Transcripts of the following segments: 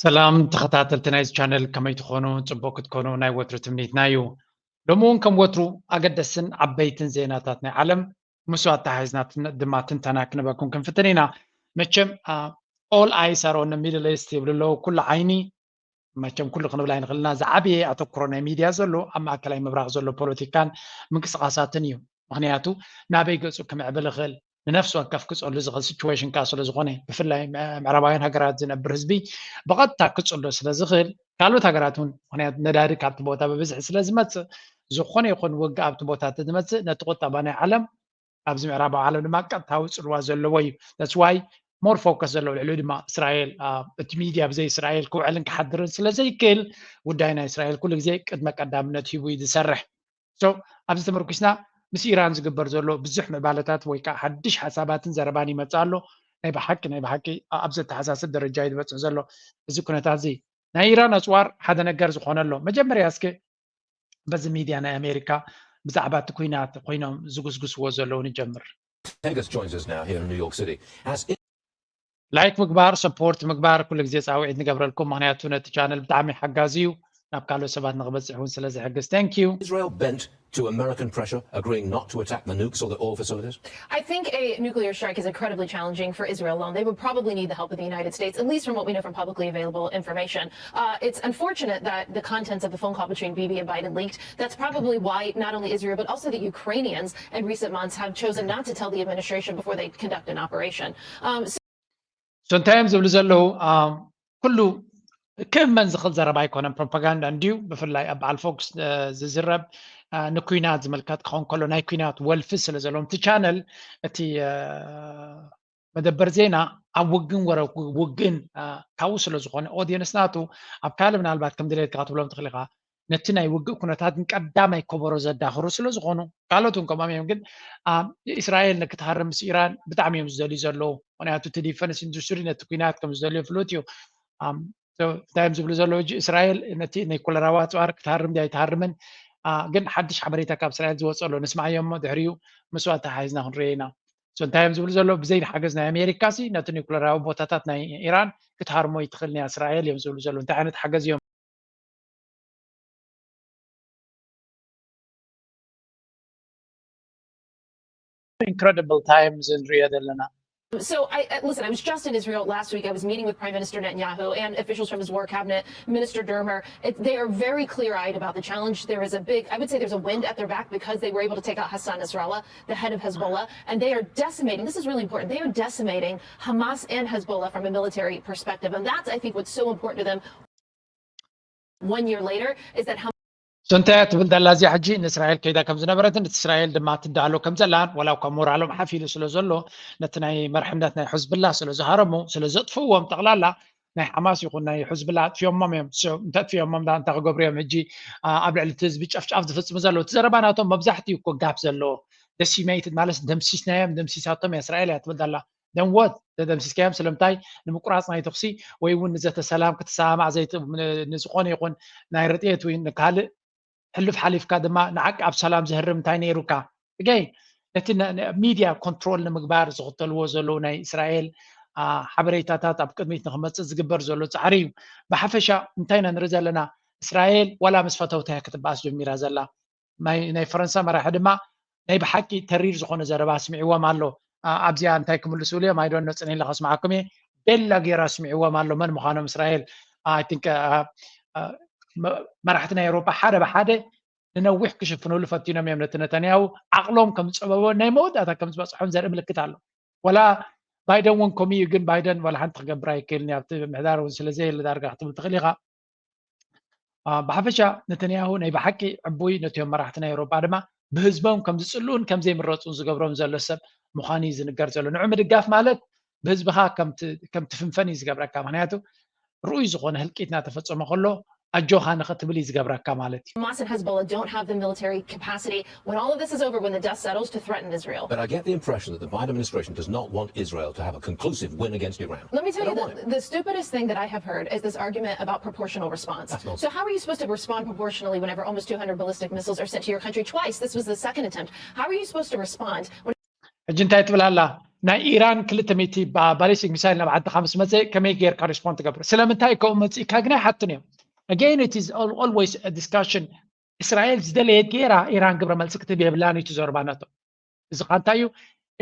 ሰላም ተኸታተልቲ ናይዚ ቻነል፣ ከመይ ትኾኑ? ጽቡቕ ክትኮኑ ናይ ወትሩ ትምኒትና እዩ። ሎሚ እውን ከም ወትሩ ኣገደስትን ዓበይትን ዜናታት ናይ ዓለም ምስ ኣተሓሒዝና ድማ ትንተና ክንበኩም ክንፍትን ኢና። መቸም all eyes are on the Middle East ይብሉ ኣለዉ። ኩሉ ዓይኒ፣ መቸም ኩሉ ክንብል ኣይንኽእልና፣ ዝዓበየ ኣተኩሮ ናይ ሚድያ ዘሎ ኣብ ማእከላይ ምብራቕ ዘሎ ፖለቲካን ምንቅስቃሳትን እዩ። ምኽንያቱ ናበይ ገጹ ክምዕብል ይኽእል፣ ንነፍሲ ወከፍ ክጸሉ ዝኽእል ሲቹዌሽን ከኣ ስለ ዝኾነ፣ ብፍላይ ምዕራባውያን ሃገራት ዝነብር ህዝቢ ብቐጥታ ክጸሎ ስለ ዝኽእል፣ ካልኦት ሃገራት እውን፣ ምኽንያቱ ነዳዲ ካብቲ ቦታ ብብዝሒ ስለ ዝመጽእ፣ ዝኾነ ይኹን ውግእ ኣብቲ ቦታ እንተዝመጽእ ነቲ ቁጠባ ናይ ዓለም ኣብዚ ምዕራባዊ ዓለም ድማ ቀጥታዊ ጽልዋ ዘለዎ እዩ። That's why more focus ዘለዎ ልዕሊኡ ድማ እስራኤል፣ እቲ ሚድያ ብዘይ እስራኤል ክውዕልን ክሓድርን ስለ ዘይክእል፣ ጉዳይ ናይ እስራኤል ኩሉ ግዜ ቅድመ ቀዳምነት ሂቡ እዩ ዝሰርሕ። So ኣብዚ ተመርኩስና ምስ ኢራን ዝግበር ዘሎ ብዙሕ ምዕባለታት ወይ ከዓ ሓድሽ ሓሳባትን ዘረባን ይመጽእ ኣሎ። ናይ ብሓቂ ናይ ብሓቂ ኣብ ዘተሓሳስብ ደረጃ እዩ ዝበጽሕ ዘሎ። እዚ ኩነታት እዚ ናይ ኢራን ኣፅዋር ሓደ ነገር ዝኾነ ኣሎ። መጀመርያ እስኪ በዚ ሚድያ ናይ ኣሜሪካ ብዛዕባ እቲ ኩናት ኮይኖም ዝጉስጉስዎ ዘለዉ ንጀምር። Tegus joins us now here in New York City. As ላይክ ምግባር፣ ሰፖርት ምግባር ኩሉ ግዜ ፃውዒት ንገብረልኩም፣ ምክንያቱ ነቲ ቻነል ብጣዕሚ ሓጋዚ እዩ፣ ናብ ካልኦት ሰባት ንክበፅሕ እውን ስለ ዝሕግዝ። Thank you. Israel bent to American pressure, agreeing not to attack the nukes or the oil facilities? I think a nuclear strike is incredibly challenging for Israel alone. They would probably need the help of the United States, at least from what we know from publicly available information. Uh, it's unfortunate that the contents of the phone call between Bibi and Biden leaked. That's probably why not only Israel, but also the Ukrainians in recent months have chosen not to tell the administration before they conduct an operation. Um, so so እንታይ እዮም ዝብሉ ዘለዉ? ኩሉ ክእመን ዝኽእል ዘረባ ኣይኮነን፣ ፕሮፓጋንዳ እንድዩ። ብፍላይ ኣብ በዓል ፎክስ ዝዝረብ ንኩናት ዝምልከት ክኸውን ከሎ፣ ናይ ኩናት ወልፊ ስለ ዘለዎም፣ እቲ ቻነል፣ እቲ መደበር ዜና ኣብ ውግን ወረ ውግን ካብኡ ስለ ዝኾነ፣ ኦዲየንስ ናቱ ኣብ ካልእ ምናልባት ከም ድሌትካ ክትብሎም ትኽእል ኢኻ። ነቲ ናይ ውግእ ኩነታትን ቀዳማይ ከበሮ ዘዳኽሩ ስለ ዝኾኑ፣ ካልኦት እውን ከምኦም እዮም። ግን እስራኤል ንክትሃርም ምስ ኢራን ብጣዕሚ እዮም ዝደልዩ ዘለዉ። ምክንያቱ እቲ ዲፈንስ ኢንዱስትሪ ነቲ ኩናት ከም ዝደልዮ ፍሉጥ እዩ። እንታይ እዮም ዝብሉ ዘለዉ? እስራኤል ነቲ ኒኩለራዊ ኣፅዋር ክትሃርም ድያ ኣይትሃርምን፣ ግን ሓድሽ ሓበሬታ ካብ እስራኤል ዝወፀ ኣሎ፣ ንስማዓዮ እሞ ድሕሪኡ ምስኡ ኣተሓሒዝና ክንሪኦ ኢና። እንታይ እዮም ዝብሉ ዘለዉ? ብዘይ ሓገዝ ናይ ኣሜሪካ ሲ ነቲ ኒኩለራዊ ቦታታት ናይ ኢራን ክትሃርሞ ይትኽእል ንያ እስራኤል እዮም ዝብሉ ዘለዉ። እንታይ ዓይነት ሓገዝ እዮም? Incredible times ንሪኦ ዘለና። So I uh, listen. I was just in Israel last week. I was meeting with Prime Minister Netanyahu and officials from his war cabinet, Minister Dermer. It, they are very clear-eyed about the challenge. There is a big, I would say, there's a wind at their back because they were able to take out Hassan Nasrallah, the head of Hezbollah, and they are decimating. This is really important. They are decimating Hamas and Hezbollah from a military perspective, and that's, I think, what's so important to them. One year later is that Hamas እንታይ ትብል ዘላ እዚኣ ሕጂ? ንእስራኤል ከይዳ ከም ዝነበረትን እቲ እስራኤል ድማ ትዳሎ ከም ዘላን፣ ዋላ እኳ ሞራሎም ሓፍ ኢሉ ስለ ዘሎ፣ ነቲ ናይ መርሕነት ናይ ሕዝብላ ስለ ዝሃረሙ፣ ስለ ዘጥፍእዎም፣ ጠቕላላ ናይ ሓማስ ይኹን ናይ ሕዝብላ ኣጥፊኦሞም እዮም። እንተጥፊኦሞም ዳ እንታይ ክገብሩ እዮም ሕጂ? ኣብ ልዕሊ እቲ ህዝቢ ጨፍጫፍ ዝፍፅሙ ዘለዉ? እቲ ዘረባ ናቶም መብዛሕትኡ እኮ ጋፕ ዘለዎ፣ ደሲሜይትድ ማለት ደምሲስናዮም፣ ደምሲሳቶም እያ እስራኤል እያ ትብል ዘላ። ደንወት ተደምሲስካዮም ስለምንታይ? ንምቁራፅ ናይ ተኩሲ ወይ እውን ንዘተ ሰላም ክትሰማማዕ ዘይት ንዝኾነ ይኹን ናይ ርጥየት ወይ ንካልእ ሕልፍ ሓሊፍካ ድማ ንዓቂ ኣብ ሰላም ዘህርም እንታይ ነይሩካ? እገይ ነቲ ሚድያ ኮንትሮል ንምግባር ዝኽተልዎ ዘለዉ ናይ እስራኤል ሓበሬታታት ኣብ ቅድሚት ንክመፅእ ዝግበር ዘሎ ፃዕሪ እዩ። ብሓፈሻ እንታይ ኢና ንርኢ ዘለና? እስራኤል ዋላ ምስ ፈተውታ ክትበኣስ ጀሚራ ዘላ። ናይ ፈረንሳ መራሒ ድማ ናይ ብሓቂ ተሪር ዝኾነ ዘረባ ኣስሚዕዎም ኣሎ። ኣብዚኣ እንታይ ክምልስሉ እዮም? ኣይዶኖ ፅንኢለ ከስምዓኩም እየ። ቤላ ገይሩ ኣስሚዕዎም ኣሎ መን ምዃኖም እስራኤል። I think መራሕቲ ናይ ኤውሮጳ ሓደ ብሓደ ንነዊሕ ክሽፍንሉ ፈቲኖም እዮም ነቲ ነተንያሁ። ዓቕሎም ከም ዝፀበቦ ናይ መወዳእታ ከም ዝበፅሖም ዘርኢ ምልክት ኣሎ። ወላ ባይደን እውን ከምኡ እዩ፣ ግን ባይደን ዋላ ሓንቲ ክገብር ኣይክእልን እዩ ኣብቲ ምሕዳር እውን ስለዘየለ ዳርጋ ክትብል ትኽእል ኢኻ። ብሓፈሻ ነተንያሁ ናይ ብሓቂ ዕቡይ ነቲኦም መራሕቲ ናይ ኤውሮጳ ድማ ብህዝቦም ከም ዝፅልኡን ከም ዘይምረፁን ዝገብሮም ዘሎ ሰብ ምዃኑ እዩ ዝንገር ዘሎ። ንዑ ምድጋፍ ማለት ብህዝብኻ ከም ትፍንፈን እዩ ዝገብረካ። ምክንያቱ ርኡይ ዝኾነ ህልቂት እናተፈፀመ ከሎ ኣጆኻ ንኽትብል እዩ ዝገብረካ ማለት እዩ። Hamas and Hezbollah don't have the military capacity when all of this is over, when the dust settles, to threaten Israel. But I get the impression that the Biden administration does not want Israel to have a conclusive win against Iran. Let me tell you, the, the stupidest thing that I have heard is this argument about proportional response. So how are you supposed to respond proportionally whenever almost two hundred ballistic missiles are sent to your country twice? This was the second attempt. How are you supposed to respond? When ሕጂ እንታይ ትብል ኣላ? ናይ ኢራን ክልተ ሚእቲ ባሊስቲክ ሚሳይል ናብ ዓድኻ ምስ መፀ ከመይ ጌርካ ሪስፖንድ ትገብር? ስለምንታይ ከምኡ መፅእካ ግን ኣይሓቱን እዮም። Again, it is always discussion። እስራኤል ዝደለየት ጌራ ኢራን ግብረ መልሲ ክትብ የብላን እዩ ዘረባ ናቶ። እዚ ካ እንታይ እዩ?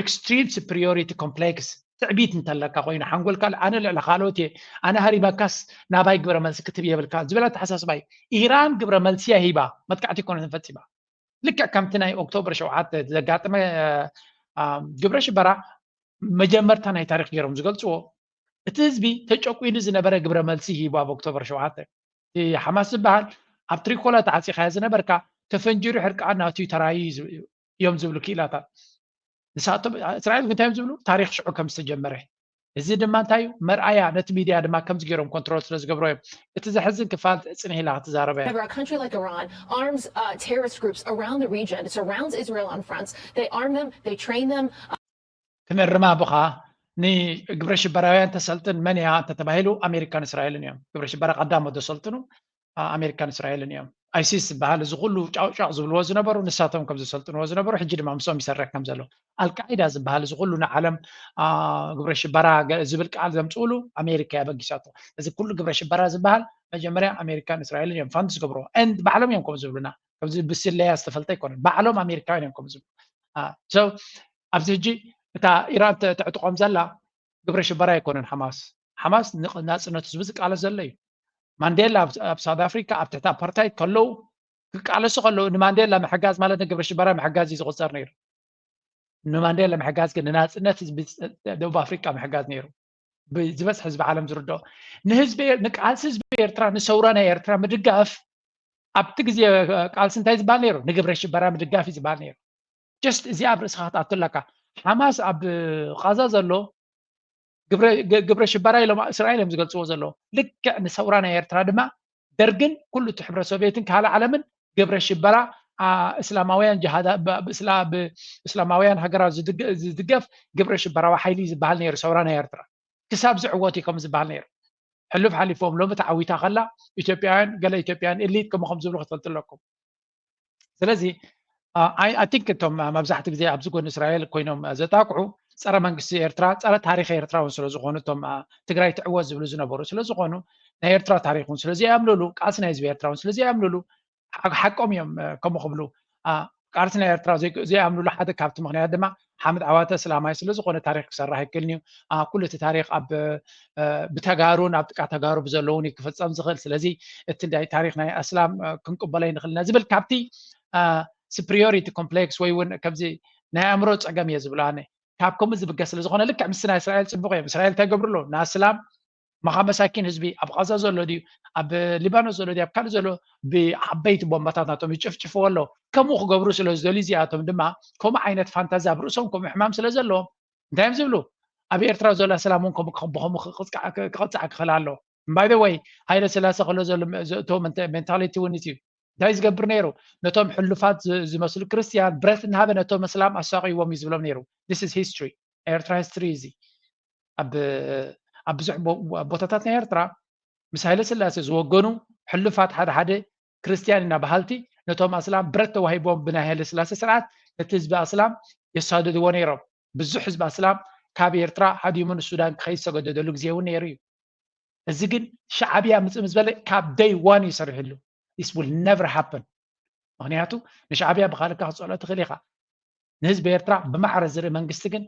Extreme superiority complex። ትዕቢት እንተለካ ኮይኑ ሓንጎልካ ኣነ ልዕሊ ካልኦት እየ፣ ኣነ ሃሪመካስ ናባይ ግብረ መልሲ ክትብ የብልካ ዝብል ኣተሓሳስባ እዩ። ኢራን ግብረ መልሲ እያ ሂባ፣ መጥቃዕቲ ኣይኮነትን ፈፂማ። ልክዕ ከምቲ ናይ ኦክቶበር ሸውዓተ ዘጋጠመ ግብረ ሽበራ መጀመርታ ናይ ታሪክ ገይሮም ዝገልፅዎ፣ እቲ ህዝቢ ተጨቁኑ ዝነበረ ግብረ መልሲ ሂቡ ኣብ ኦክቶበር ሸውዓተ። እቲ ሓማስ ዝበሃል ኣብ ትሪኮላ ተዓፂኻዮ ዝነበርካ ተፈንጂሩ ሕርቃን ናቱ ተራዩ እዮም ዝብሉ ክኢላታት። ንሳቶም እስራኤል እንታይ እዮም ዝብሉ? ታሪክ ሽዑ ከም ዝተጀመረ። እዚ ድማ እንታይ እዩ? መርኣያ ነቲ ሚድያ ድማ ከምዚ ገይሮም ኮንትሮል ስለ ዝገብሮ እዮም። እቲ ዘሕዝን ክፋል ፅንሕ ኢላ ክትዛረበ እያ። However, a country like Iran arms uh, terrorist groups around the region. It surrounds Israel on fronts. They arm them, they train them. ክነርማ ብኻ ንግብረ ሽበራውያን ተሰልጥን መን እያ እንተተባሂሉ ኣሜሪካን እስራኤልን እዮም። ግብረ ሽበራ ቀዳሞት ዘሰልጥኑ ኣሜሪካን እስራኤልን እዮም። ኣይሲስ ዝበሃል እዚ ኩሉ ጫውጫው ዝብልዎ ዝነበሩ ንሳቶም ከም ዘሰልጥንዎ ዝነበሩ ሕጂ ድማ ምስኦም ይሰርሕ ከም ዘሎ። ኣልቃይዳ ዝበሃል እዚ ኩሉ ንዓለም ግብረ ሽበራ ዝብል ቃል ዘምፅእሉ ኣሜሪካ እያ በጊሳቶ። እዚ ኩሉ ግብረ ሽበራ ዝበሃል መጀመርያ ኣሜሪካን እስራኤልን እዮም ፋንድ ዝገብርዎ። And ባዕሎም እዮም ከም ዝብሉና ከምዚ ብስለያ ዝተፈልጠ ኣይኮነን። ባዕሎም ኣሜሪካውያን እዮም ከም ዝብሉ። So ኣብዚ ሕጂ እታ ኢራን ተዕጥቆም ዘላ ግብረ ሽበራ ኣይኮነን ሓማስ። ሓማስ ናፅነቱ ህዝቢ ዝቃለስ ዘሎ እዩ። ማንዴላ ኣብ ሳውት ኣፍሪካ ኣብ ትሕቲ ኣፓርታይድ ከለዉ ክቃለሱ ከለዉ ንማንዴላ ምሕጋዝ ማለት ንግብረ ሽበራ ምሕጋዝ እዩ ዝቁፀር ነይሩ። ንማንዴላ ምሕጋዝ ግን ንናፅነት ህዝቢ ደቡብ ኣፍሪካ ምሕጋዝ ነይሩ። ዝበዝሕ ህዝቢ ዓለም ዝርድኦ ንህዝቢ ንቃልሲ ህዝቢ ኤርትራ ንሰውራ ናይ ኤርትራ ምድጋፍ ኣብቲ ግዜ ቃልሲ እንታይ ዝበሃል ነይሩ? ንግብረ ሽበራ ምድጋፍ እዩ ዝበሃል ነይሩ። ጀስት እዚኣ ኣብ ርእስኻ ክትኣቱ ኣለካ። ሓማስ ኣብ ቃዛ ዘሎ ግብረ ሽበራ ኢሎም እስራኤል እዮም ዝገልፅዎ ዘለዉ። ልክዕ ንሰውራ ናይ ኤርትራ ድማ ደርግን ኩሉ እቲ ሕብረ ሶቪየትን ካልእ ዓለምን ግብረ ሽበራ እስላማውያን ጅሃዳ ብእስላማውያን ሃገራት ዝድገፍ ግብረ ሽበራዊ ሓይሊ ዝበሃል ነይሩ ሰውራ ናይ ኤርትራ ክሳብ ዝዕወት እዩ ከም ዝበሃል ነይሩ። ሕሉፍ ሓሊፎም ሎሚ ተዓዊታ ከላ ኢትዮጵያውያን ገለ ኢትዮጵያውያን ኤሊት ከምኡ ከም ዝብሉ ክትፈልጡ ኣለኩም። ስለዚ I think እቶም መብዛሕቲ ግዜ ኣብዚ ጎኒ እስራኤል ኮይኖም ዘጣቅዑ ፀረ መንግስቲ ኤርትራ ፀረ ታሪክ ኤርትራ እውን ስለዝኾኑ እቶም ትግራይ ትዕወት ዝብሉ ዝነበሩ ስለዝኾኑ ናይ ኤርትራ ታሪክ እውን ስለዘይኣምኑሉ ቃልሲ ናይ ህዝቢ ኤርትራ እውን ስለዘይኣምኑሉ ሓቆም እዮም ከምኡ ክብሉ። ቃልሲ ናይ ኤርትራ ዘይኣምኑሉ ሓደ ካብቲ ምክንያት ድማ ሓምድ ዓዋተ እስላማይ ስለዝኾነ ታሪክ ክሰርሕ ኣይክእልን እዩ። ኩሉ እቲ ታሪክ ኣብ ብተጋሩን ኣብ ጥቃ ተጋሩ ብዘለውን እዩ ክፍፀም ዝኽእል። ስለዚ እቲ ናይ ታሪክ ናይ ኣስላም ክንቅበሎ ይንኽእል ኢና ዝብል ካብቲ superiority complex ወይ እውን ከምዚ ናይ ኣእምሮ ፀገም እየ ዝብሎ ኣነ። ካብ ከምኡ ዝብገስ ስለዝኾነ ልክዕ ምስ ናይ እስራኤል ፅቡቅ እዮም። እስራኤል እንታይ ገብሩ ኣለዉ? ንኣስላም መኻ መሳኪን ህዝቢ ኣብ ቃዛ ዘሎ ድዩ ኣብ ሊባኖስ ዘሎ ድዩ ኣብ ካልእ ዘሎ ብዓበይቲ ቦምባታት ናቶም ይጭፍጭፍዎ ኣለዉ። ከምኡ ክገብሩ ስለ ዝደልዩ እዚኣቶም ድማ ከምኡ ዓይነት ፋንታዚ ኣብ ርእሶም ከምኡ ሕማም ስለ ዘለዎም እንታይ እዮም ዝብሉ? ኣብ ኤርትራ ዘሎ ኣስላም እውን ከምኡ ብኸምኡ ክቕፃዕ ክኽእል ኣለዎ። By the way ሃይለ ስላሴ ከሎ ዘሎ ዘእተዎ ሜንታሊቲ እውን እዩ። እንታይ ዝገብር ነይሩ? ነቶም ሕሉፋት ዝመስሉ ክርስትያን ብረት እናሃበ ነቶም ኣስላም ኣሳቕይዎም እዩ ዝብሎም ነይሩ። This is history። ኤርትራ ሂስትሪ እዚ ኣብ ብዙሕ ቦታታት ናይ ኤርትራ ምስ ሃይለ ስላሴ ዝወገኑ ሕሉፋት ሓደ ሓደ ክርስትያን ኢና በሃልቲ ነቶም ኣስላም ብረት ተዋሂቦም ብናይ ሃይለ ስላሴ ስርዓት ነቲ ህዝቢ ኣስላም የሳድድዎ ነይሮም። ብዙሕ ህዝቢ ኣስላም ካብ ኤርትራ ሃዲሙ ንሱዳን ክኸይድ ዝተገደደሉ ግዜ እውን ነይሩ እዩ። እዚ ግን ሻዕብያ ምፅእ ምስ በለ ካብ day one እዩ ሰሪሕሉ። This will never happen። ምክንያቱ ንሻዕብያ ብካልካ ክትፀልኦ ትኽእል ኢኻ። ንህዝቢ ኤርትራ ብማዕረ ዝርኢ መንግስቲ ግን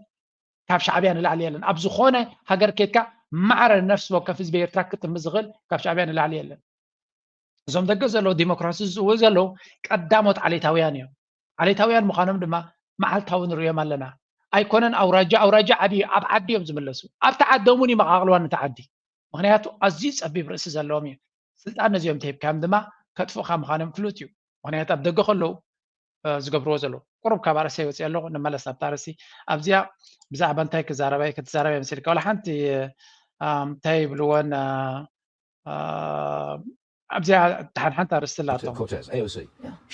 ካብ ሻዕብያ ንላዕሊ የለን። ኣብ ዝኾነ ሃገር ኬድካ ማዕረ ነፍሲ ወከፍ ህዝቢ ኤርትራ ክጥምት ዝኽእል ካብ ሻዕብያ ንላዕሊ የለን። እዞም ደገ ዘለዉ ዲሞክራሲ ዝፅውዑ ዘለዉ ቀዳሞት ዓሌታውያን እዮም። ዓሌታውያን ምዃኖም ድማ መዓልታዊ ንሪኦም ኣለና። ኣይኮነን ኣውራጃ ኣውራጃ ዓብዩ ኣብ ዓዲ እዮም ዝምለሱ። ኣብቲ ዓዶም እውን ይመቓቕልዋ ነቲ ዓዲ። ምክንያቱ ኣዝዩ ፀቢብ ርእሲ ዘለዎም እዩ። ስልጣን ነዚኦም ተሂብካዮም ድማ ከጥፍእካ ምዃኖም ፍሉጥ እዩ። ምክንያቱ ኣብ ደገ ከለዉ ዝገብርዎ ዘለዉ ቁሩብ ካብ ኣርእስቲ ይወፅእ ኣለኹ። ንመለስ ናብታ ኣርእስቲ ኣብዚኣ ብዛዕባ እንታይ ክዛረባ ክትዛረባ የምስልካ ዋላ ሓንቲ እንታይ ይብልወን ኣብዚኣ ተሓንሓንቲ ኣርእስቲ ኣላቶም። Cortez, A O C.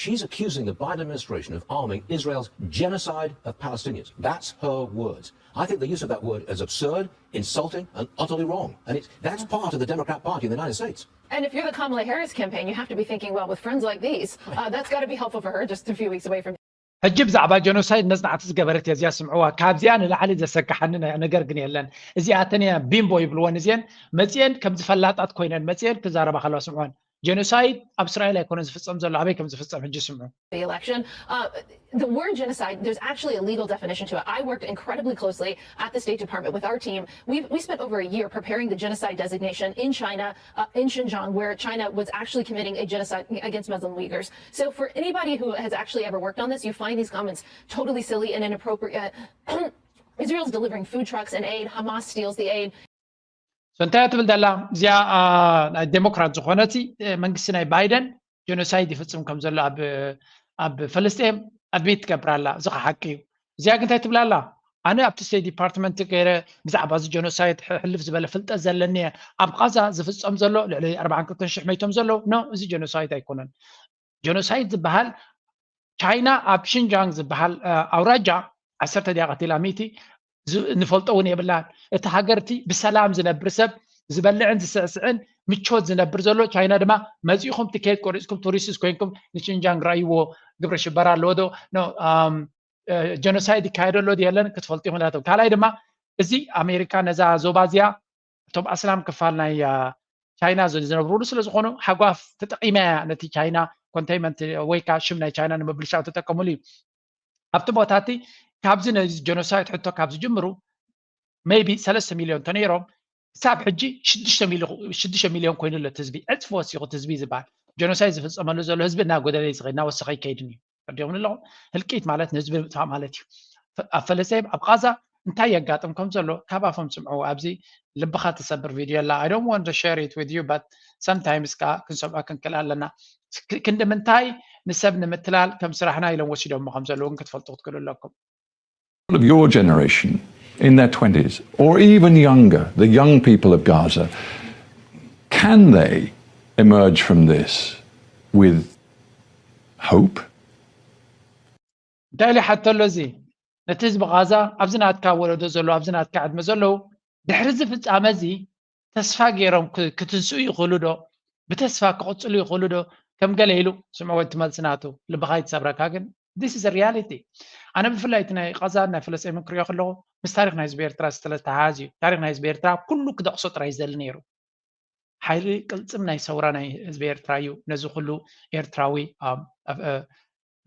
She's accusing the Biden administration of arming Israel's genocide of Palestinians. That's her words. I think the use of that word is absurd, insulting, and utterly wrong. And it's, that's part of the Democrat Party in the United States. And if you're the Kamala Harris campaign, you have to be thinking, well, with friends like these, uh, that's got to be helpful for her just a few weeks away from. ሕጂ ብዛዕባ ጀኖሳይድ መጽናዕቲ ዝገበረት እያ እዚኣ፣ ስምዕዋ። ካብዚኣ ንላዕሊ ዘሰካሓኒ ነ- ነገር ግን የለን። እዚኣተን እያ ቢምቦ ይብልወን እዚአን። መጽየን ከምዚ ፈላጣት ኮይነን መጽየን ክዛረባ ከለዋ ስምዕወን። ጀኖሳይድ ኣብ እስራኤል ኣይኮነ ዝፍጸም ዘሎ፣ ኣበይ ከም ዝፍጸም ሕጂ ስምዑ። The election. Uh, the word genocide, there's actually a legal definition to it. I worked incredibly closely at the State Department with our team. We, we spent over a year preparing the genocide designation in China, uh, in Xinjiang, where China was actually committing a genocide against Muslim Uyghurs. So for anybody who has actually ever worked on this, you find these comments totally silly and inappropriate. Israel's delivering food trucks and aid. Hamas steals the aid. So እንታይ ትብል ዘላ እዚኣ? ናይ ዴሞክራት ዝኾነት መንግስቲ ናይ ባይደን ጀኖሳይድ ይፍፅም ከም ዘሎ ኣብ ኣብ ፍልስጤም ኣድሚት ትገብር ኣላ። እዚ ሓቂ እዩ። እዚኣ ግን እንታይ ትብል ኣላ? ኣነ ኣብቲ ስቴት ዲፓርትመንት ገይረ ብዛዕባ እዚ ጀኖሳይድ ሕልፍ ዝበለ ፍልጠት ዘለኒ እየ። ኣብ ቃዛ ዝፍፀም ዘሎ ልዕሊ ኣርባዓን ክልተን ሽሕ መይቶም ዘለዉ ኖ፣ እዚ ጀኖሳይድ ኣይኮነን። ጀኖሳይድ ዝበሃል ቻይና ኣብ ሽንጃንግ ዝበሃል ኣውራጃ ዓሰርተ ድያ ቀቲላ ሚእቲ ንፈልጦ እውን የብላን። እቲ ሃገር እቲ ብሰላም ዝነብር ሰብ ዝበልዕን ዝስዕስዕን ምቾት ዝነብር ዘሎ፣ ቻይና ድማ መፂኹም ትኬት ቆሪፅኩም ቱሪስትስ ኮይንኩም ንሽንጃንግ ረእይዎ ግብረ ሽበራ ኣለዎ ዶ ጀኖሳይድ ይካየደሎ የለን ክትፈልጡ ይኹን። ካልኣይ ድማ እዚ ኣሜሪካ ነዛ ዞባ እዚኣ እቶም ኣስላም ክፋል ናይ ቻይና ዝነብሩሉ ስለ ዝኾኑ ሃጓፍ ተጠቂማ እያ ነቲ ቻይና ኮንቴይንመንት ወይ ከዓ ሽም ናይ ቻይና ንምብልሻው ተጠቀሙሉ እዩ። ኣብቲ ቦታ እቲ ካብዚ ነዚ ጀኖሳይድ ሕቶ ካብ ዝጅምሩ ሜይቢ ሰለስተ ሚልዮን ተነይሮም ክሳብ ሕጂ ሽዱሽተ ሚልዮን ኮይኑ ኣሎ ህዝቢ። ዕፅፊ ወሲኹ ህዝቢ ዝበሃል ጀኖሳይድ ዝፍፀመሉ ዘሎ ህዝቢ እናጎደለ ዝኸይድ እናወሰኸ ይከይድን እዩ። ተረዲኦምኒ ኣለኹም? ህልቂት ማለት ንህዝቢ ምጥፋእ ማለት እዩ። ኣብ ፈለስጤም ኣብ ቃዛ እንታይ የጋጥም ከም ዘሎ ካብ ኣፎም ስምዑ። ኣብዚ ልብኻ ትሰብር ቪድዮ ኣላ። I don't want to share it with you, but sometimes ከዓ ክንሰምዖ ክንክእል ኣለና። ክንዲ ምንታይ ንሰብ ንምትላል ከም ስራሕና ኢሎም ወሲዶሞ ከም ዘለዉ እውን ክትፈልጡ ክትክእሉ ኣለኩም። Of your generation, in their twenties, or even younger, the young people of Gaza, can they emerge from this with hope? እንታይ ኢሉ ይሓቶ ኣሎ እዚ? ነቲ ህዝቢ ቃዛ ኣብዚ ናትካ ወለዶ ዘለዉ ኣብዚ ናትካ ዕድመ ዘለዉ ድሕሪ እዚ ፍጻመ እዚ ተስፋ ገይሮም ክትንስኡ ይኽእሉ ዶ? ብተስፋ ክቕጽሉ ይኽእሉ ዶ? ከም ገለ ኢሉ ስምዕዎ እቲ መልሲ ናቱ። ልብኻ ይትሰብረካ ግን this is a reality። ኣነ ብፍላይ እቲ ናይ ቃዛን ናይ ፍልስጤምን ክሪኦ ከለኹ ምስ ታሪክ ናይ ህዝቢ ኤርትራ ዝተተሓሓዝ እዩ። ታሪክ ናይ ህዝቢ ኤርትራ ኩሉ ክደቕሶ ጥራይ ዝደሊ ነይሩ። ሓይሊ ቅልጽም ናይ ሰውራ ናይ ህዝቢ ኤርትራ እዩ ነዚ ኩሉ ኤርትራዊ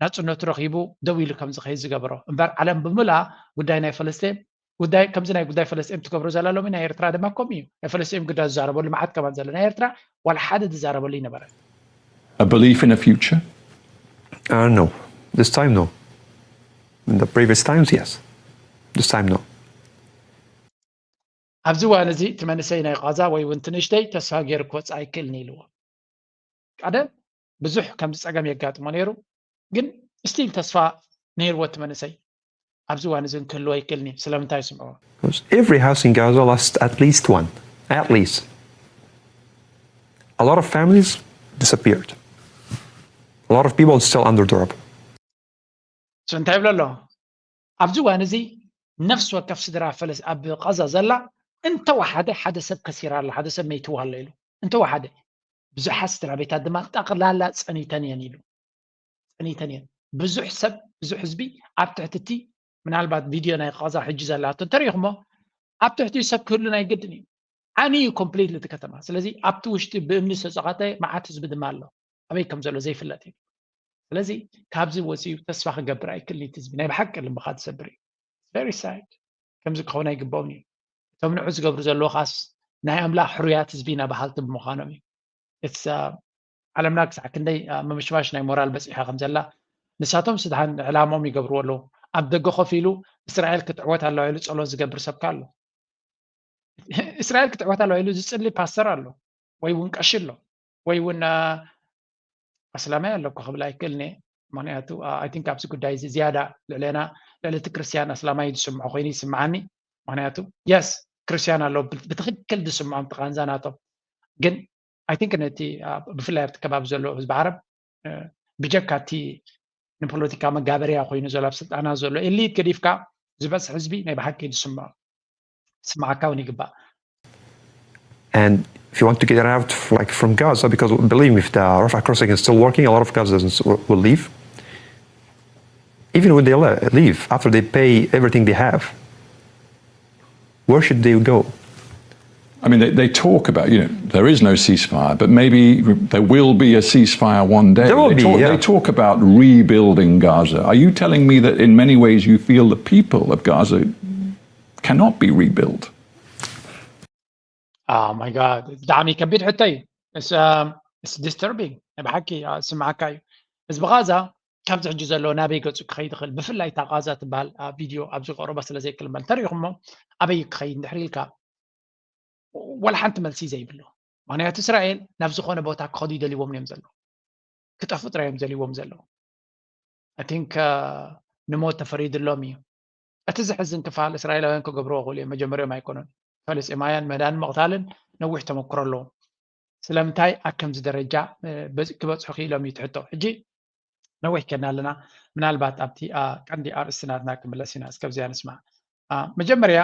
ናጽነቱ ረኺቡ ደው ኢሉ ከም ዝኸይድ ዝገበሮ። እምበር ዓለም ብምልኣ ጉዳይ ናይ ፈለስጤም ጉዳይ ከምዚ ናይ ጉዳይ ፈለስጤም ትገብሮ ዘላ ሎሚ ናይ ኤርትራ ድማ ከምኡ እዩ። ናይ ፈለስጤም ጉዳይ ዝዛረበሉ መዓት ከማን ዘሎ ናይ ኤርትራ ዋላ ሓደ ዝዛረበሉ ይነበረ። A belief in a future? Uh, no. This time, no. In the previous times, yes. This time, no. ኣብዚ እዋን እዚ እቲ መንእሰይ ናይ ቃዛ ወይ እውን ትንሽተይ ተስፋ ገይሩ ክወፅእ ኣይክእልን ኢልዎ። ቀደም ብዙሕ ከምዚ ፀገም የጋጥሞ ነይሩ፣ ግን ስቲል ተስፋ ነይርዎ እቲ መንእሰይ። ኣብዚ እዋን እዚ ክህልዎ ኣይክእልን እዩ። ስለምንታይ ስምዕዎ? Every house in Gaza lost at least one, at least. A lot of families disappeared. A lot of people still under the rubble. So እንታይ ይብሎ ኣሎ? ኣብዚ እዋን እዚ ነፍሲ ወከፍ ስድራ ፈለስ ኣብ ቃዛ ዘላ እንተወሓደ ሓደ ሰብ ከሲራ ኣላ፣ ሓደ ሰብ መይትዋ ኣሎ ኢሉ። እንተወሓደ ብዙሓት ስድራ ቤታት ድማ ጠቕላላ ጸኒተን እየን ኢሉ። ጸኒተን እየን። ብዙሕ ሰብ፣ ብዙሕ ህዝቢ ኣብ ትሕቲ እቲ ምናልባት ቪድዮ ናይ ቃዛ ሕጂ ዘላቶ እንተሪኢኹሞ ኣብ ትሕቲኡ ሰብ ክህሉ ናይ ግድን እዩ። ዓንዩ ኮምፕሊትሊ እቲ ከተማ። ስለዚ ኣብቲ ውሽጢ ብእምኒ ዝተፀቐተ መዓት ህዝቢ ድማ ኣሎ። ኣበይ ከም ዘሎ ዘይፍለጥ እዩ። ስለዚ ካብዚ ወፂኡ ተስፋ ክገብር ኣይክእልን እቲ ህዝቢ። ናይ ብሓቂ ልብኻ ትሰብር እዩ። Very sad። ከምዚ ክኸውን ኣይግባውን እዩ። እቶም ንዑ ዝገብሩ ዘለዉ ኻስ ናይ ኣምላኽ ሕሩያት ህዝቢ ኢና በሃልቲ ብምዃኖም እዩ። ዓለምና ክሳዕ ክንደይ ምምሽማሽ ናይ ሞራል በፂሓ ከም ዘላ ንሳቶም ስድሓን ዕላሞም ይገብርዎ ኣለዉ። ኣብ ደገ ኮፍ ኢሉ እስራኤል ክትዕወት ኣለዋ ኢሉ ፀሎት ዝገብር ሰብካ ኣሎ። እስራኤል ክትዕወት ኣለዋ ኢሉ ዝፅሊ ፓስተር ኣሎ ወይ እውን ቀሺ ኣሎ ወይ እውን ኣስላማይ ኣሎ እኮ ክብል ኣይክእልን እየ። ምክንያቱ ኣይ ቲንክ ኣብዚ ጉዳይ እዚ ዝያዳ ልዕሌና ልዕሊ እቲ ክርስትያን ኣስላማይ ዝስምዖ ኮይኑ ይስምዓኒ። ምክንያቱ የስ ክርስትያን ኣሎ ብትክክል ዝስምዖም ተቃንዛ ናቶም ግን ኣይ ቲንክ ነቲ ብፍላይ ኣብቲ ከባቢ ዘሎ ህዝቢ ዓረብ ብጀካ እቲ ንፖለቲካ መጋበርያ ኮይኑ ዘሎ ኣብ ስልጣና ዘሎ ኤሊት ገዲፍካ ዝበፅሕ ህዝቢ ናይ ብሓቂ ዝስምዖ ስምዓካ እውን ይግባእ። And if you want to get out like from Gaza, because believe me, if the Rafah crossing is still working, a lot of Gazans will leave. Even when they le- leave, after they pay everything they have, where should they go? I mean, they, they talk about, you know, there is no ceasefire, but maybe there will be a ceasefire one day. There will they, be, talk, yeah. They talk about rebuilding Gaza. Are you telling me that in many ways you feel the people of Gaza cannot be rebuilt? Oh my god፣ ብጣዕሚ ከቢድ ሕቶ እዩ። It's, um, it's disturbing። ናይ ብሓቂ፣ uh፣ ስምዓካ እዩ። ህዝቢ ጋዛ ካብዚ ሕጂ ዘሎ ናበይ ገጹ ክኸይድ ይኽእል? ብፍላይ እታ ጋዛ ትበሃል፣ uh፣ ቪድዮ ኣብዚ ቀረባ ስለ ዘይክልመል ተሪኹሞ ኣበይ ክኸይድ እንድሕር ኢልካ፣ ወላ ሓንቲ መልሲ ዘይብሉ። ምክንያቱ እስራኤል ናብ ዝኾነ ቦታ ክኸዱ ይደልዎም እዮም ዘለዉ። ክጠፉ ጥራይ እዮም ዘልዎም ዘለዉ። I think ንሞት ተፈሪድሎም እዩ። እቲ ዝሕዝን ክፋል እስራኤላውያን ክገብርዎ ክእሉ እዮም፣ መጀመርዮም ኣይኮኑን። ፈለስጢማውያን ምህዳን ምቕታልን ነዊሕ ተመክሮ ኣለዎም። ስለምንታይ ኣብ ከምዚ ደረጃ ክበፅሑ ክኢሎም እዩ ትሕቶ። ሕጂ ነዊሕ ከና ኣለና። ምናልባት ኣብቲ ቀንዲ ኣርእስቲ ናትና ክምለስ ኢና። እስከብዚያ ንስማዕ። መጀመርያ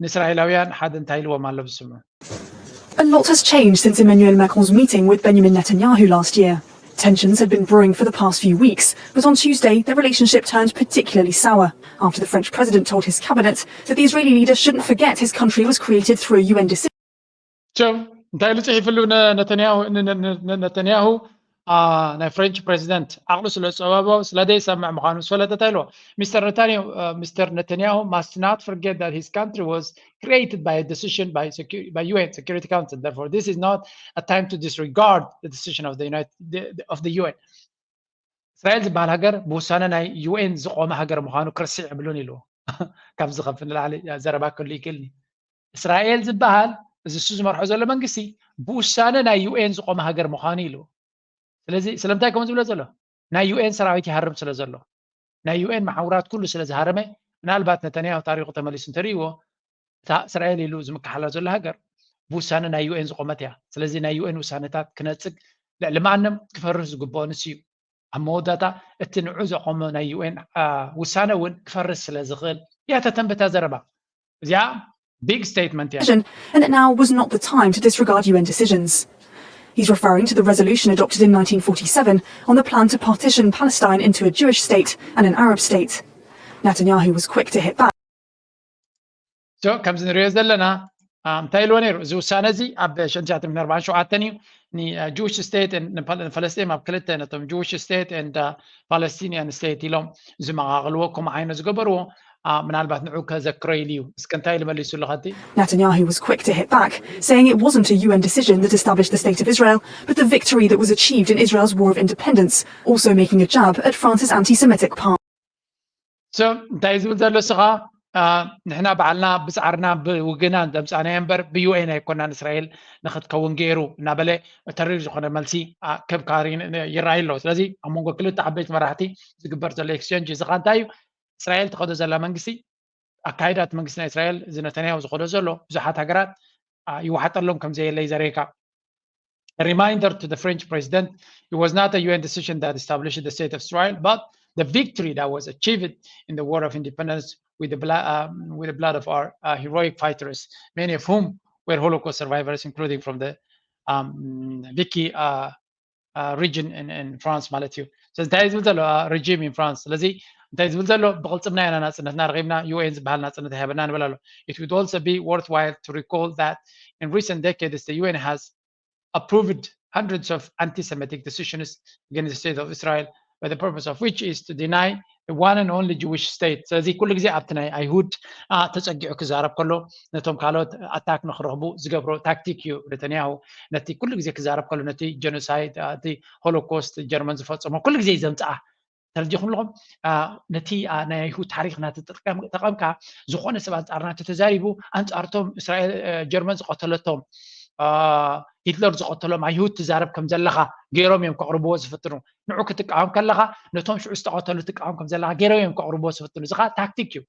ንእስራኤላውያን ሓደ እንታይ ኢልዎም ኣሎ ብስሙ። A lot has changed since Emmanuel Macron's meeting with Benjamin Netanyahu last year. Tensions had been brewing for the past few weeks, but on Tuesday, their relationship turned particularly sour after the French president told his cabinet that the Israeli leader shouldn't forget his country was created through a U N decision. ቸው እንታይ ኢሉ ጽሒፍሉ ነተንያሁ? ነተንያሁ ናይ ፍሬንች ፕሬዚደንት ዓቕሉ ስለ ዝጸበቦ ስለ ዘይሰምዕ ምዃኑ ምስ ፈለጠ እንታይ ኢልዎ? Mister Netanyahu, uh, Mister Netanyahu must not forget that his country was created by a decision by, secu- by U N Security Council. Therefore, this is not a time to disregard the decision of the United the, of the U N. እስራኤል ዝበሃል ሃገር ብውሳነ ናይ ዩ ኤን ዝቆመ ሃገር ምዃኑ ክርስዕ የብሉን ኢሉ። ካብዚ ከፍ ንላዕሊ ዘረባ ክህሉ ይክእልኒ። እስራኤል ዝበሃል እዚ እሱ ዝመርሖ ዘሎ መንግስቲ ብውሳነ ናይ ዩ ኤን ዝቆመ ሃገር ምዃኑ ኢሉ። ስለዚ ስለምንታይ ከምኡ ዝብሎ ዘሎ? ናይ ዩ ኤን ሰራዊት ይሃርም ስለ ዘሎ። ናይ ዩ ኤን መሓውራት ኩሉ ስለ ዝሃረመ፣ ምናልባት ነተንያሁ ታሪኹ ተመሊሱ እንተርእይዎ፣ እታ እስራኤል ኢሉ ዝምክሓላ ዘሎ ሃገር ብውሳነ ናይ ዩ ኤን ዝቆመት እያ። ስለዚ ናይ ዩ ኤን ውሳነታት ክነጽግ ልዕሊ ማንም ክፈርስ ዝግብኦ ንሱ እዩ። ኣብ መወዳእታ እቲ ንዑ ዘቆመ ናይ ዩ ኤን ውሳነ እውን ክፈርስ ስለ ዝኽእል እያ ተተንብታ ዘረባ። እዚኣ ቢግ ስቴትመንት እያ። And it now was not the time to disregard U N decisions. He's referring to the resolution adopted in nineteen forty-seven on the plan to partition Palestine into a Jewish state and an Arab state. Netanyahu was quick to hit back. So ከምዚ ንሪኦ ዘለና እንታይ ኢልዎ ነይሩ? እዚ ውሳነ እዚ ኣብ ሽሕን ትሽዓተ ሚእትን ኣርባዓን ሸውዓተን እዩ። ንጂዊሽ ስቴት ንፈለስጢን ኣብ ክልተ ነቶም ጂዊሽ ስቴት ኤንድ ፓለስቲኒያን ስቴት ኢሎም ዝመቓቕልዎ ከምኡ ዓይነት ዝገበርዎ ምናልባት ንዑ ከዘክሮ ኢሉ እዩ። እስከ እንታይ ኢሉ መሊሱ ኣሎ ከቲ? Netanyahu was quick to hit back, saying it wasn't a U N decision that established the State of Israel, but the victory that was achieved in Israel's war of independence, also making a jab at France's anti Semitic part. So እንታይ ዝብል ዘሎ ስኻ ንሕና ባዕልና ብፃዕርና ብውግና ዘምፃናዮ እምበር ብዩ ኤን ኣይኮናን እስራኤል ንክትከውን ገይሩ እናበለ ተሪር ዝኾነ መልሲ ክህብ ይረኣይ ኣሎ። ስለዚ ኣብ መንጎ ክልተ ዓበይቲ መራሕቲ ዝግበር ዘሎ ኤክስቸንጅ እዚ ኸ እንታይ እዩ? እስራኤል ትኸዶ ዘላ መንግስቲ ኣካይዳ እቲ መንግስቲ ናይ እስራኤል እዚ ነተንያሁ ዝኸዶ ዘሎ ብዙሓት ሃገራት ይወሓጠሎም ከም ዘየለ እዩ ዘርእየካ። A reminder to the French president, it was not a U N decision that established the state of Israel, but the victory that was achieved in the War of Independence with the, bla- um, with the blood of our uh, heroic fighters, many of whom were Holocaust survivors, including from the um, Vichy uh, uh, region in, in France ማለት እዩ። ስለዚ እንታይ ዝብል ዘሎ regime in France። ስለዚ እንታይ ዝብል ዘሎ ብቕልፅምና ኢና ናፅነትና ረኺብና፣ ዩ ኤን ዝበሃል ናፅነት ኣይሃበና ንብል ኣሎ። It would also be worthwhile to recall that in recent decades the U N has approved hundreds of anti-Semitic decisions against the state of Israel, but the purpose of which is to deny the one and only Jewish state. ስለዚ ኩሉ ግዜ ኣብቲ ናይ ኣይሁድ ተፀጊዑ ክዛረብ ከሎ ነቶም ካልኦት ኣታክ ንክረኽቡ ዝገብሮ ታክቲክ እዩ ነተንያሁ። ነቲ ኩሉ ግዜ ክዛረብ ከሎ ነቲ ጀኖሳይድ፣ እቲ ሆሎኮስት ጀርመን ዝፈፀሞ ኩሉ ግዜ እዩ ዘምፅኣ። ተረዲኹም ኣለኹም? ነቲ ናይ ኣይሁድ ታሪክ ናተጠቀምካ ዝኾነ ሰብ ኣንፃር ናተ ተዛሪቡ ኣንፃርቶም እስራኤል ጀርመን ዝቀተለቶም ሂትለር ዝቀተሎም ኣይሁድ ትዛረብ ከም ዘለካ ገይሮም እዮም ከቅርብዎ ዝፍትኑ። ንዑ ክትቃወም ከለካ ነቶም ሽዑ ዝተቀተሉ ትቃወም ከም ዘለካ ገይሮም እዮም ከቅርብዎ ዝፍትኑ። እዚ ከዓ ታክቲክ እዩ።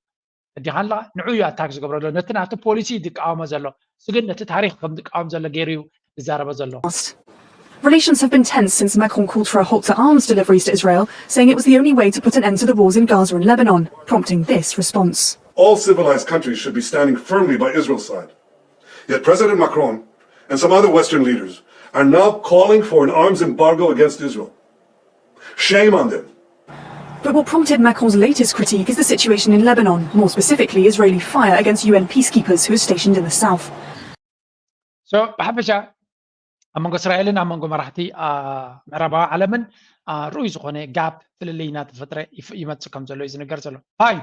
እዲኻ ኣለካ ንዑ እዩ ኣታክ ዝገብሮ ዘሎ ነቲ ናቱ ፖሊሲ እዩ ዝቃወሞ ዘሎ። እሱ ግን ነቲ ታሪክ ከም ዝቃወም ዘሎ ገይሩ እዩ ዝዛረቦ ዘሎ። Relations have been tense since Macron called for a halt to arms deliveries to Israel, saying it was the only way to put an end to the wars in Gaza and Lebanon, prompting this response. All civilized countries should be standing firmly by Israel's side. Yet President Macron and some other Western leaders are now calling for an arms embargo against Israel. Shame on them. But what prompted Macron's latest critique is the situation in Lebanon, more specifically Israeli fire against U N peacekeepers who are stationed in the south. So ብሓፈሻ ኣብ መንጎ እስራኤልን ኣብ መንጎ መራሕቲ ምዕራባዊ ዓለምን ርኡይ ዝኾነ ጋፕ ፍልልይ እናተፈጥረ ይመፅእ ከም ዘሎ እዩ ዝነገር ዘሎ። ፋይን፣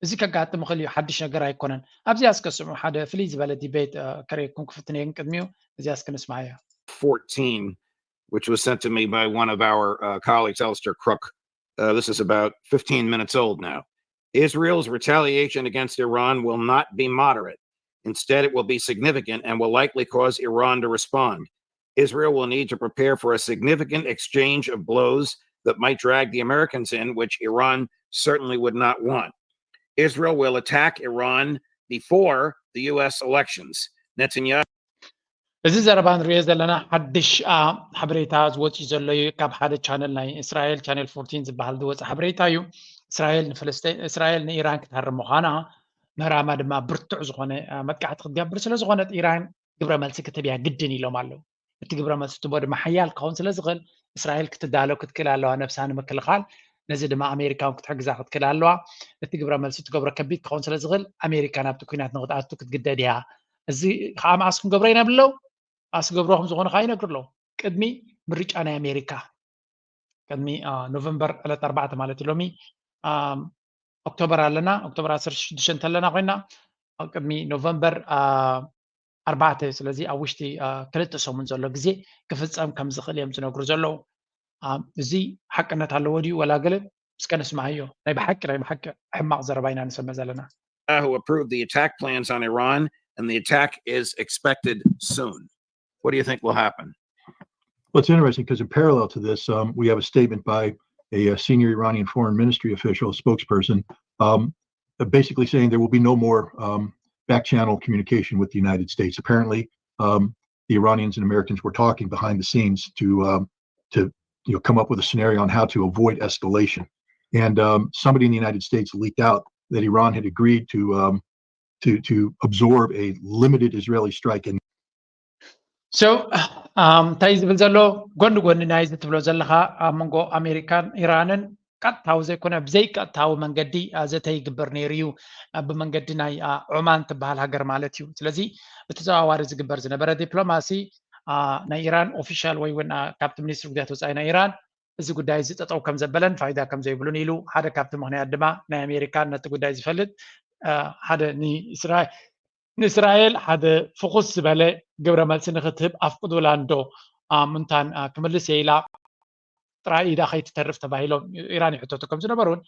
እዚ ከጋጥም ይኽእል እዩ፣ ሓድሽ ነገር ኣይኮነን። ኣብዚኣ እስከ ስምዑ፣ ሓደ ፍልይ ዝበለ ዲቤት ከርእየኩም ክፍትን እየ፣ ግን ቅድሚኡ እዚኣ እስከ ንስማዓያ። fourteen, which was sent to me by one of our uh, colleagues, Alistair Crook. Uh, this is about fifteen minutes old now. Israel's retaliation against Iran will not be moderate. Instead, it will be significant and will likely cause Iran to respond. Israel will need to prepare for a significant exchange of blows that might drag the Americans in, which Iran certainly would not want. Israel will attack Iran before the U S elections. Netanyahu እዚ ዘረባ ንሪኦ ዘለና ሓድሽ ሓበሬታ ዝወፅእ ዘሎ እዩ። ካብ ሓደ ቻነል ናይ እስራኤል፣ ቻነል ፎርቲን ዝበሃል ዝወፀ ሓበሬታ እዩ። እስራኤል ንፍልስጤን፣ እስራኤል ንኢራን ክትሃርም ምዃና፣ ምዕራባ ድማ ብርቱዕ ዝኾነ መጥቃዕቲ ክትገብር ስለ ዝኾነት፣ ኢራን ግብረ መልሲ ክትህብ እያ ግድን ኢሎም ኣለዉ። እቲ ግብረ መልሲ ትቦ ድማ ሓያል ክኸውን ስለ ዝኽእል፣ እስራኤል ክትዳሎ ክትክእል ኣለዋ ነብሳ ንምክልኻል። ነዚ ድማ ኣሜሪካ እውን ክትሕግዛ ክትክእል ኣለዋ። እቲ ግብረ መልሲ ትገብሮ ከቢድ ክኸውን ስለ ዝኽእል፣ ኣሜሪካ ናብቲ ኩናት ንክትኣቱ ክትግደድ እያ። እዚ ከዓ መኣስ ክንገብሮ ኢና ብለው ኣስገብሮ ከም ዝኾነ ከዓ ይነግሩ ኣለዉ። ቅድሚ ምርጫ ናይ ኣሜሪካ፣ ቅድሚ ኖቨምበር ዕለት ኣርባዕተ ማለት እዩ፣ ሎሚ ኦክቶበር ኣለና፣ ኦክቶበር ዓሰርተ ሽዱሽተ እንተለና ኮይና፣ ቅድሚ ኖቨምበር ኣርባዕተ፣ ስለዚ ኣብ ውሽጢ ክልተ ሰሙን ዘሎ ግዜ ክፍፀም ከም ዝኽእል እዮም ዝነግሩ ዘለዉ። እዚ ሓቅነት ኣለዎ ድዩ ወላ ገለ? እስከ ንስማዓዮ። ናይ ብሓቂ፣ ናይ ብሓቂ ሕማቕ ዘረባ ኢና ንሰምዕ ዘለና። Netanyahu approved the attack plans on Iran, and the attack is expected soon. What do you think will happen? Well, it's interesting because in parallel to this, um, we have a statement by a, a senior Iranian foreign ministry official, spokesperson, um, uh, basically saying there will be no more um, back channel communication with the United States. Apparently, um, the Iranians and Americans were talking behind the scenes to um, to you know come up with a scenario on how to avoid escalation. And um, somebody in the United States leaked out that Iran had agreed to um, to to absorb a limited Israeli strike. And so እንታይ ዝብል ዘሎ ጎኒ ጎኒ ናይዚ ትብሎ ዘለኻ ኣብ መንጎ ኣሜሪካን ኢራንን ቀጥታዊ ዘይኮነ ብዘይቀጥታዊ መንገዲ ዘተ ይግበር ነይሩ እዩ። ብመንገዲ ናይ ዖማን ትበሃል ሃገር ማለት እዩ። ስለዚ ብተዘዋዋሪ ዝግበር ዝነበረ ዲፕሎማሲ ናይ ኢራን ኦፊሻል ወይ እውን ካብቲ ሚኒስትሪ ጉዳያት ወፃኢ ናይ ኢራን እዚ ጉዳይ እዚ ጠጠው ከም ዘበለን ፋይዳ ከም ዘይብሉን ኢሉ። ሓደ ካብቲ ምክንያት ድማ ናይ ኣሜሪካን ነቲ ጉዳይ ዝፈልጥ ሓደ ንእስራኤል ሓደ ፍኹስ ዝበለ ግብረ መልሲ ንክትህብ ኣፍቅዱላ እንዶ ምንታን ክምልስ እየ ኢላ ጥራይ ኢዳ ከይትተርፍ ተባሂሎም ኢራን ይሕተቱ ከም ዝነበሩን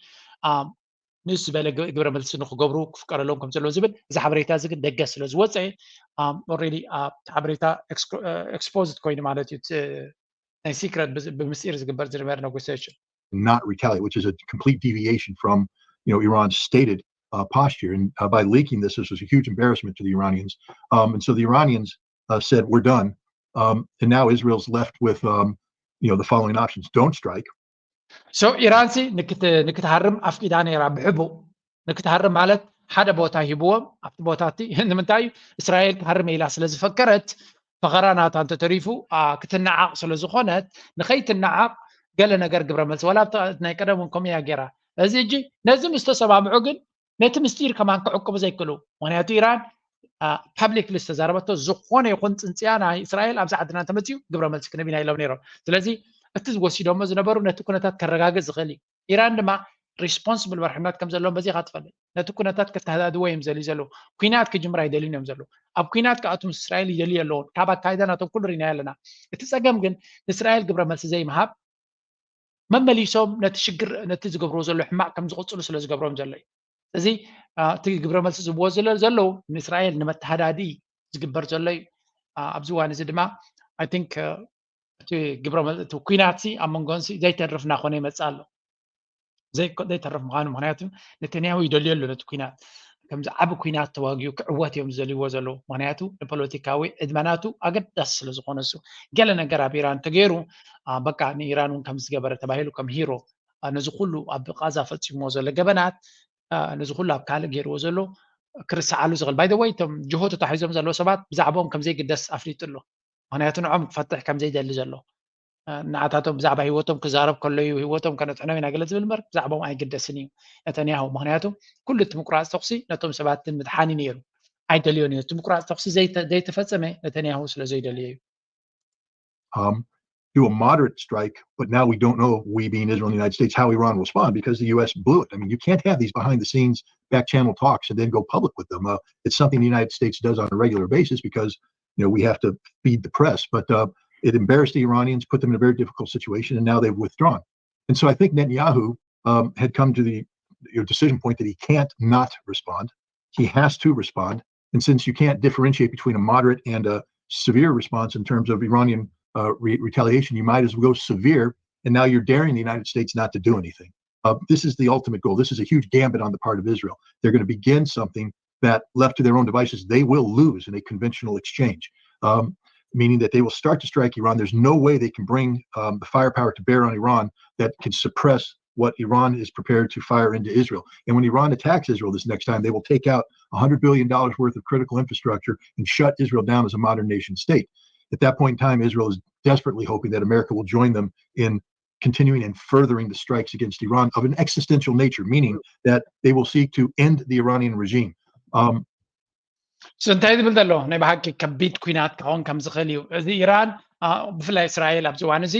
ንእስ ዝበለ ግብረ መልሲ ንክገብሩ ክፍቀደሎም ከም ዘለዎ ዝብል እዚ ሓበሬታ እዚ ግን ደገ ስለ ዝወፀ ኦልሬዲ እቲ ሓበሬታ ኤክስፖዝድ ኮይኑ ማለት እዩ። ናይ ሲክረት ብምስጢር ዝግበር ዝነበረ ኔጎሲሽን not retaliate, which is a complete deviation from you know Iran's stated uh, posture. And uh, by leaking this, this was a huge embarrassment to the Iranians. Um, and so the Iranians uh, said, "We're done." Um, and now Israel's left with um, you know the following options: don't strike. So ኢራን ሲ ንክትሃርም ኣፍቂዳ ነይራ ብሕቡእ ንክትሃርም ማለት ሓደ ቦታ ሂብዎም ኣብቲ ቦታ እቲ ንምንታይ እዩ እስራኤል ክሃርም ኢላ ስለ ዝፈከረት ፈኸራ ናታ እንተተሪፉ ክትነዓቕ ስለ ዝኾነት ንኸይትነዓቕ ገለ ነገር ግብረ መልሲ ዋላ ናይ ቀደም እውን ከምኡ እያ ገይራ። እዚ ሕጂ ነዚ ምስ ተሰማምዑ ግን ነቲ ምስጢር ከማን ክዕቅቡ ዘይክእሉ ምክንያቱ ኢራን ፓብሊክሊ ዝተዛረበቶ ዝኾነ ይኹን ፅንፅያ ናይ እስራኤል ኣብዚ ዓድና እንተመፅኡ ግብረ መልሲ ክንህብ ኢና ኢሎም ነይሮም። ስለዚ እቲ ዝወሲዶሞ ዝነበሩ ነቲ ኩነታት ከረጋግፅ ዝኽእል እዩ። ኢራን ድማ ሪስፖንስብል መርሕነት ከም ዘለዎም በዚኻ ትፈልጥ። ነቲ ኩነታት ከተሃዳድዎ እዮም ዘልዩ ዘለዉ። ኩናት ክጅምር ኣይደልዩን እዮም ዘለዉ። ኣብ ኩናት ክኣቱ ምስ እስራኤል ይደልዩ ኣለውን። ካብ ኣካይዳ ናቶም ኩሉ ርኢናዮ ኣለና። እቲ ፀገም ግን ንእስራኤል ግብረ መልሲ ዘይምሃብ መመሊሶም ነቲ ሽግር ነቲ ዝገብርዎ ዘሎ ሕማቕ ከም ዝቕፅሉ ስለ ዝገብሮም ዘሎ እዩ። እዚ እቲ ግብረ መልሲ ዝብዎ ዘለዉ ንእስራኤል ንመተሃዳዲ ዝግበር ዘሎ እዩ። ኣብዚ እዋን እዚ ድማ ኣይ ቲንክ እቲ ግብረ እቲ ኩናት ሲ ኣብ መንጎን ሲ ዘይተርፍ እናኾነ ይመፅእ ኣሎ። ዘይተርፍ ምዃኑ ምክንያቱ ነተንያሁ ይደልዮ ኣሎ ነቲ ኩናት ከምዚ ዓብ ኩናት ተዋጊኡ ክዕወት እዮም ዝደልይዎ ዘለዉ ምክንያቱ ንፖለቲካዊ ዕድመናቱ ኣገዳሲ ስለ ዝኾነ እሱ ገለ ነገር ኣብ ኢራን ተገይሩ በቃ ንኢራን እውን ከም ዝገበረ ተባሂሉ ከም ሂሮ ነዚ ኩሉ ኣብ ቃዛ ፈፂምዎ ዘሎ ገበናት ነዚ ኩሉ ኣብ ካልእ ገይርዎ ዘሎ ክርስዓሉ ዝኽእል ባይደወይ እቶም ጅሆ ተታሒዞም ዘለዉ ሰባት ብዛዕባኦም ከም ዘይግደስ ኣፍሊጡ ኣሎ። ምክንያቱ ንዖም ክፈትሕ ከም ዘይደሊ ዘሎ ንዓታቶም ብዛዕባ ህይወቶም ክዛረብ ከለዩ ህይወቶም ከነጥሕኖም ኢና ገለ ዝብል እምበር ብዛዕባኦም ኣይግደስን እዩ ነተንያሁ። ምክንያቱ ኩሉ እቲ ምቁራፅ ተኩሲ ነቶም ሰባት ምድሓን እዩ ነይሩ። ኣይደልዮን እዩ። እቲ ምቁራፅ ተኩሲ ዘይተፈፀመ ነተንያሁ ስለ ዘይደልዮ እዩ። um, do a moderate strike, but now we don't know, we being Israel and the United States, how Iran will respond because the U S blew it. I mean, you can't have these behind the scenes back channel talks and then go public with them. Uh, it's something the United States does on a regular basis because, you know, we have to feed the press. But uh, it embarrassed the Iranians, put them in a very difficult situation, and now they've withdrawn. And so I think Netanyahu um, had come to the your decision point that he can't not respond. He has to respond. And since you can't differentiate between a moderate and a severe response in terms of Iranian uh, re- retaliation, you might as well go severe. And now you're daring the United States not to do anything. Uh, this is the ultimate goal. This is a huge gambit on the part of Israel. They're going to begin something that, left to their own devices, they will lose in a conventional exchange, um, meaning that they will start to strike Iran. There's no way they can bring um, the firepower to bear on Iran that can suppress what Iran is prepared to fire into Israel. And when Iran attacks Israel this next time, they will take out one hundred billion dollars worth of critical infrastructure and shut Israel down as a modern nation state. At that point in time, Israel is desperately hoping that America will join them in continuing and furthering the strikes against Iran of an existential nature, meaning that they will seek to end the Iranian regime. Um, so እንታይ ዝብል ዘሎ ናይ ብሓቂ ከቢድ ኩናት ክኸውን ከም ዝኽእል እዩ። እዚ ኢራን ብፍላይ እስራኤል ኣብዚ እዋን እዚ